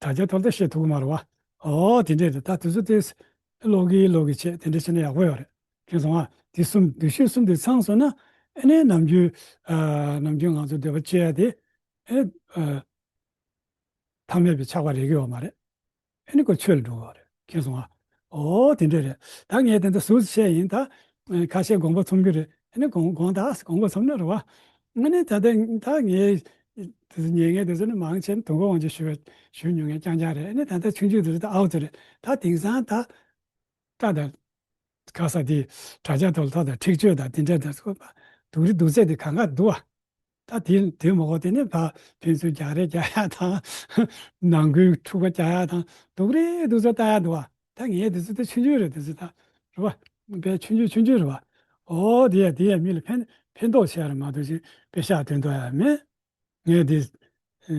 དྲ་རྒྱ་ཐོག་ད་བཤད་ཐུབ་ཀྱི་མ་རེད་བ། ཨོ་དེ་འདྲས་རེད། ད་དེ་ཚོ་དེ་ཀློག་གི་ཀློག་གི་བྱས་དེ་འདྲས་བྱས་ན་ཡག་པོ་ཡོད་རེད། མཁྱེན་སོང་ང་། དེ་གསུམ་འདུ་ཤེས་གསུམ་དེ་ཚང་སོང་ན་ཨ་ནི་ནམ་རྒྱུན་ཨ་ནམ་རྒྱུན་ང་ཚོ་འདོད་པ་སྐྱེ་ཡ་དེ་ཨ་ཨ་ཐ་མལ་པའི་ཆགས་པ་རེག་གི་ཡོད་མ་རེད། ཨ་ནི་ཁོ་ཆོས་ལ་འགྲོ་གི་ཡོད་རེད། མཁྱེན་སོང་ང་། ཨོ་དེ་འདྲས་རེད། ད་ངས་དེ་འདྲ་ཟུར་བཤད་ཡིན། ད་ཁ་ཤས་དགོངས་པ་ཚོམ་གི་རེད། ཨ་ནི་དགོངས་དགོངས་ད་དགོངས་པ་ཚོམ་ན་རེད་བ། ཨ་ནི་ད་ལྟ་ད་ངས་དེ་ཚོ་ཉན་མཁན་དེ་ཚོ་ནི་མང་ཆེ་ནི་དུང་དཀར་དབང་ཆེན་ཞུ་བའི་ཞུ་མྱོང་མཁན་རྐྱང་རྐྱང་རེད། ཨ་ནི་ད་ལྟ་ཆུང་ཆུང་དེ་ཚོ་ད་ཨའུ་ཚོ་རེད། ད་དེང་སང་ད་ད་ད་ ག་ས་དེ་དྲ་རྒྱ་ཐོག་ལ་ཐོག་དང་འཁྲིག་སྤྱོད་དང་དེ་འདྲ་དང་སོགས་པ་སྡུག་རུས་སྡུག་ཚད་དེ་གང་ག་འདུག་བ། ད་དེ་དེ་མ་གོ་དེ་ནས་ཕ་ཕན་ཚུན་རྒྱག་རེས་རྒྱག་ཡ་དང་། ནང་ཁུལ་འཁྲུག་པ་རྒྱག་ཡ་དང་སྡུག་རུས་སྡུག་ཚད་ལྟ་ཡ་འདུག་བ། ད་ངས་དེ་ཚོ་ད་ཆུང་ཆུང་རེད། དེ་ཚོ་ད་རེད་བ། དཔེ་ཆུང་ཆུང་ཆུང་ཆུང་རེད་བ། ཨོ་དེ་ཡ་དེ་ཡ་མི་ལ་ཕན་ཕན་ཐོགས་ཆེ་རེད་མ་གཏོགས་ཅིག་དཔེ་ཤག་དོན་དག་ཡ་མེད། ངས་འདི་ཨ་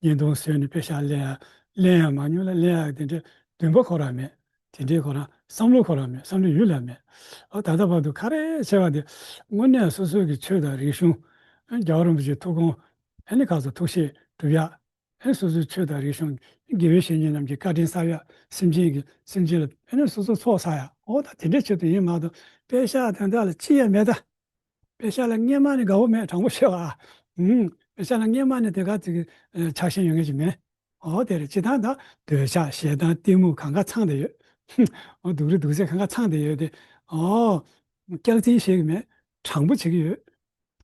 བརྙན་ཐུང་བཟོས་ནས་དཔེ་ཤག་ལེན་ཡ་ལེན་ཡ་མ་མྱོང་ལ་ལེན་ཡ་དེ་འདྲའི་འདུན་པ་ཁོ་རང་མེད། དེ་འདྲའི་ཁོ་རང་བསམ་བློ་ཁོ་རང་མེད། བསམ་བློ་ཡུལ་ལ་མེད། ཨོ་ད་ལྟ་བར་དུ་ག་རེ་བྱས་པ་དེ་དངོས་གནས་སོ་སོའི་གི་ཆོས་དང་རིག་གཞུང་། ཨ་རྒྱལ་བ་རིན་པོ་ཆེའི་ཐུགས་དགོངས། ཨ་ནི་ག་ཚོད་ཐུགས་བཞེད་སྒྲུབ་ཡ། ཨ་སོ་སོའི་ཆོས་དང་རིག་གཞུང་། དགེ་བའི་བཤེས་གཉེན་རྣམས་ཀྱི་བཀའ་དྲིན་གསབ་ཡ། སེམས་ཅན་གྱི་སེམས་ཅན་ལ་ཨ་ནི་སོ་སོ་ཚོགས་བསགས་ཡ། ཨོ་ད་དེ་འདྲའི་ཆེད་དུ་ཡིན་མ་གཏོགས་དཔེ་ཤག་དོན་དག་ལ་ཅི་ཡང་མེད་ད། དཔེ་ཤག་ལ་སྔས་མ་ནས་དགའ་བོ་མེད། དྲང་པོ་བཤད་པ། ཨུམ། དཔེ་ཤག་ལ་སྔས་མ་ནས་དེ་ག་ཅིག་ཨ་ཆགས་ཞེན་ཡོད་མཁན་ཅིག་མེད། ཨོ་དེ་རེད། སྤྱིར་བཏང་ད་འདོད་ཆགས་ཞེ་སྡང་གཏི་མུག་གང་ག་ཚང་བསྡད་ཡོད། ཨོ་སྡུག་རུས་སྡུག་ཚད་གང་ག་ཚང་བསྡད་ཡོད་དེ། ཨོ་སྐྱག་རྫུན་བཤད་གི་མེད། དྲང་པོ་བྱེད་གི་ཡོད།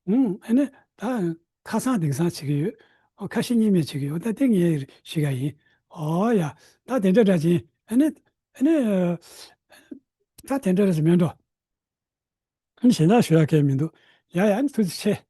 ཨུམ། ཨ་ནི་ད་ཁ་སང་དེང་སང་བྱེད་ཀྱི་ཡོད། ཨོ་ཁ་ཞེ་གཉིས་མེད་བྱེད་ཀྱི་ཡོད། ད་དེ་ངའི་གཤིས་ཀ་ཡིན། ཨོ་ཡ། ད་དེ་འདྲ་འདྲ་ཅིག་ཨ་ནི་ཨ་ནི་ད་དེ་འདྲ་འདྲ་ཅིག་མེད་འགྲོ། ཨ་ནི་གཞན་དག་ཞུ་ཡ་གང་ཡང་མི་འདུག་ཡ་ཡ། ཨ་ནི་ཐུགས་རྗེ་ཆེ།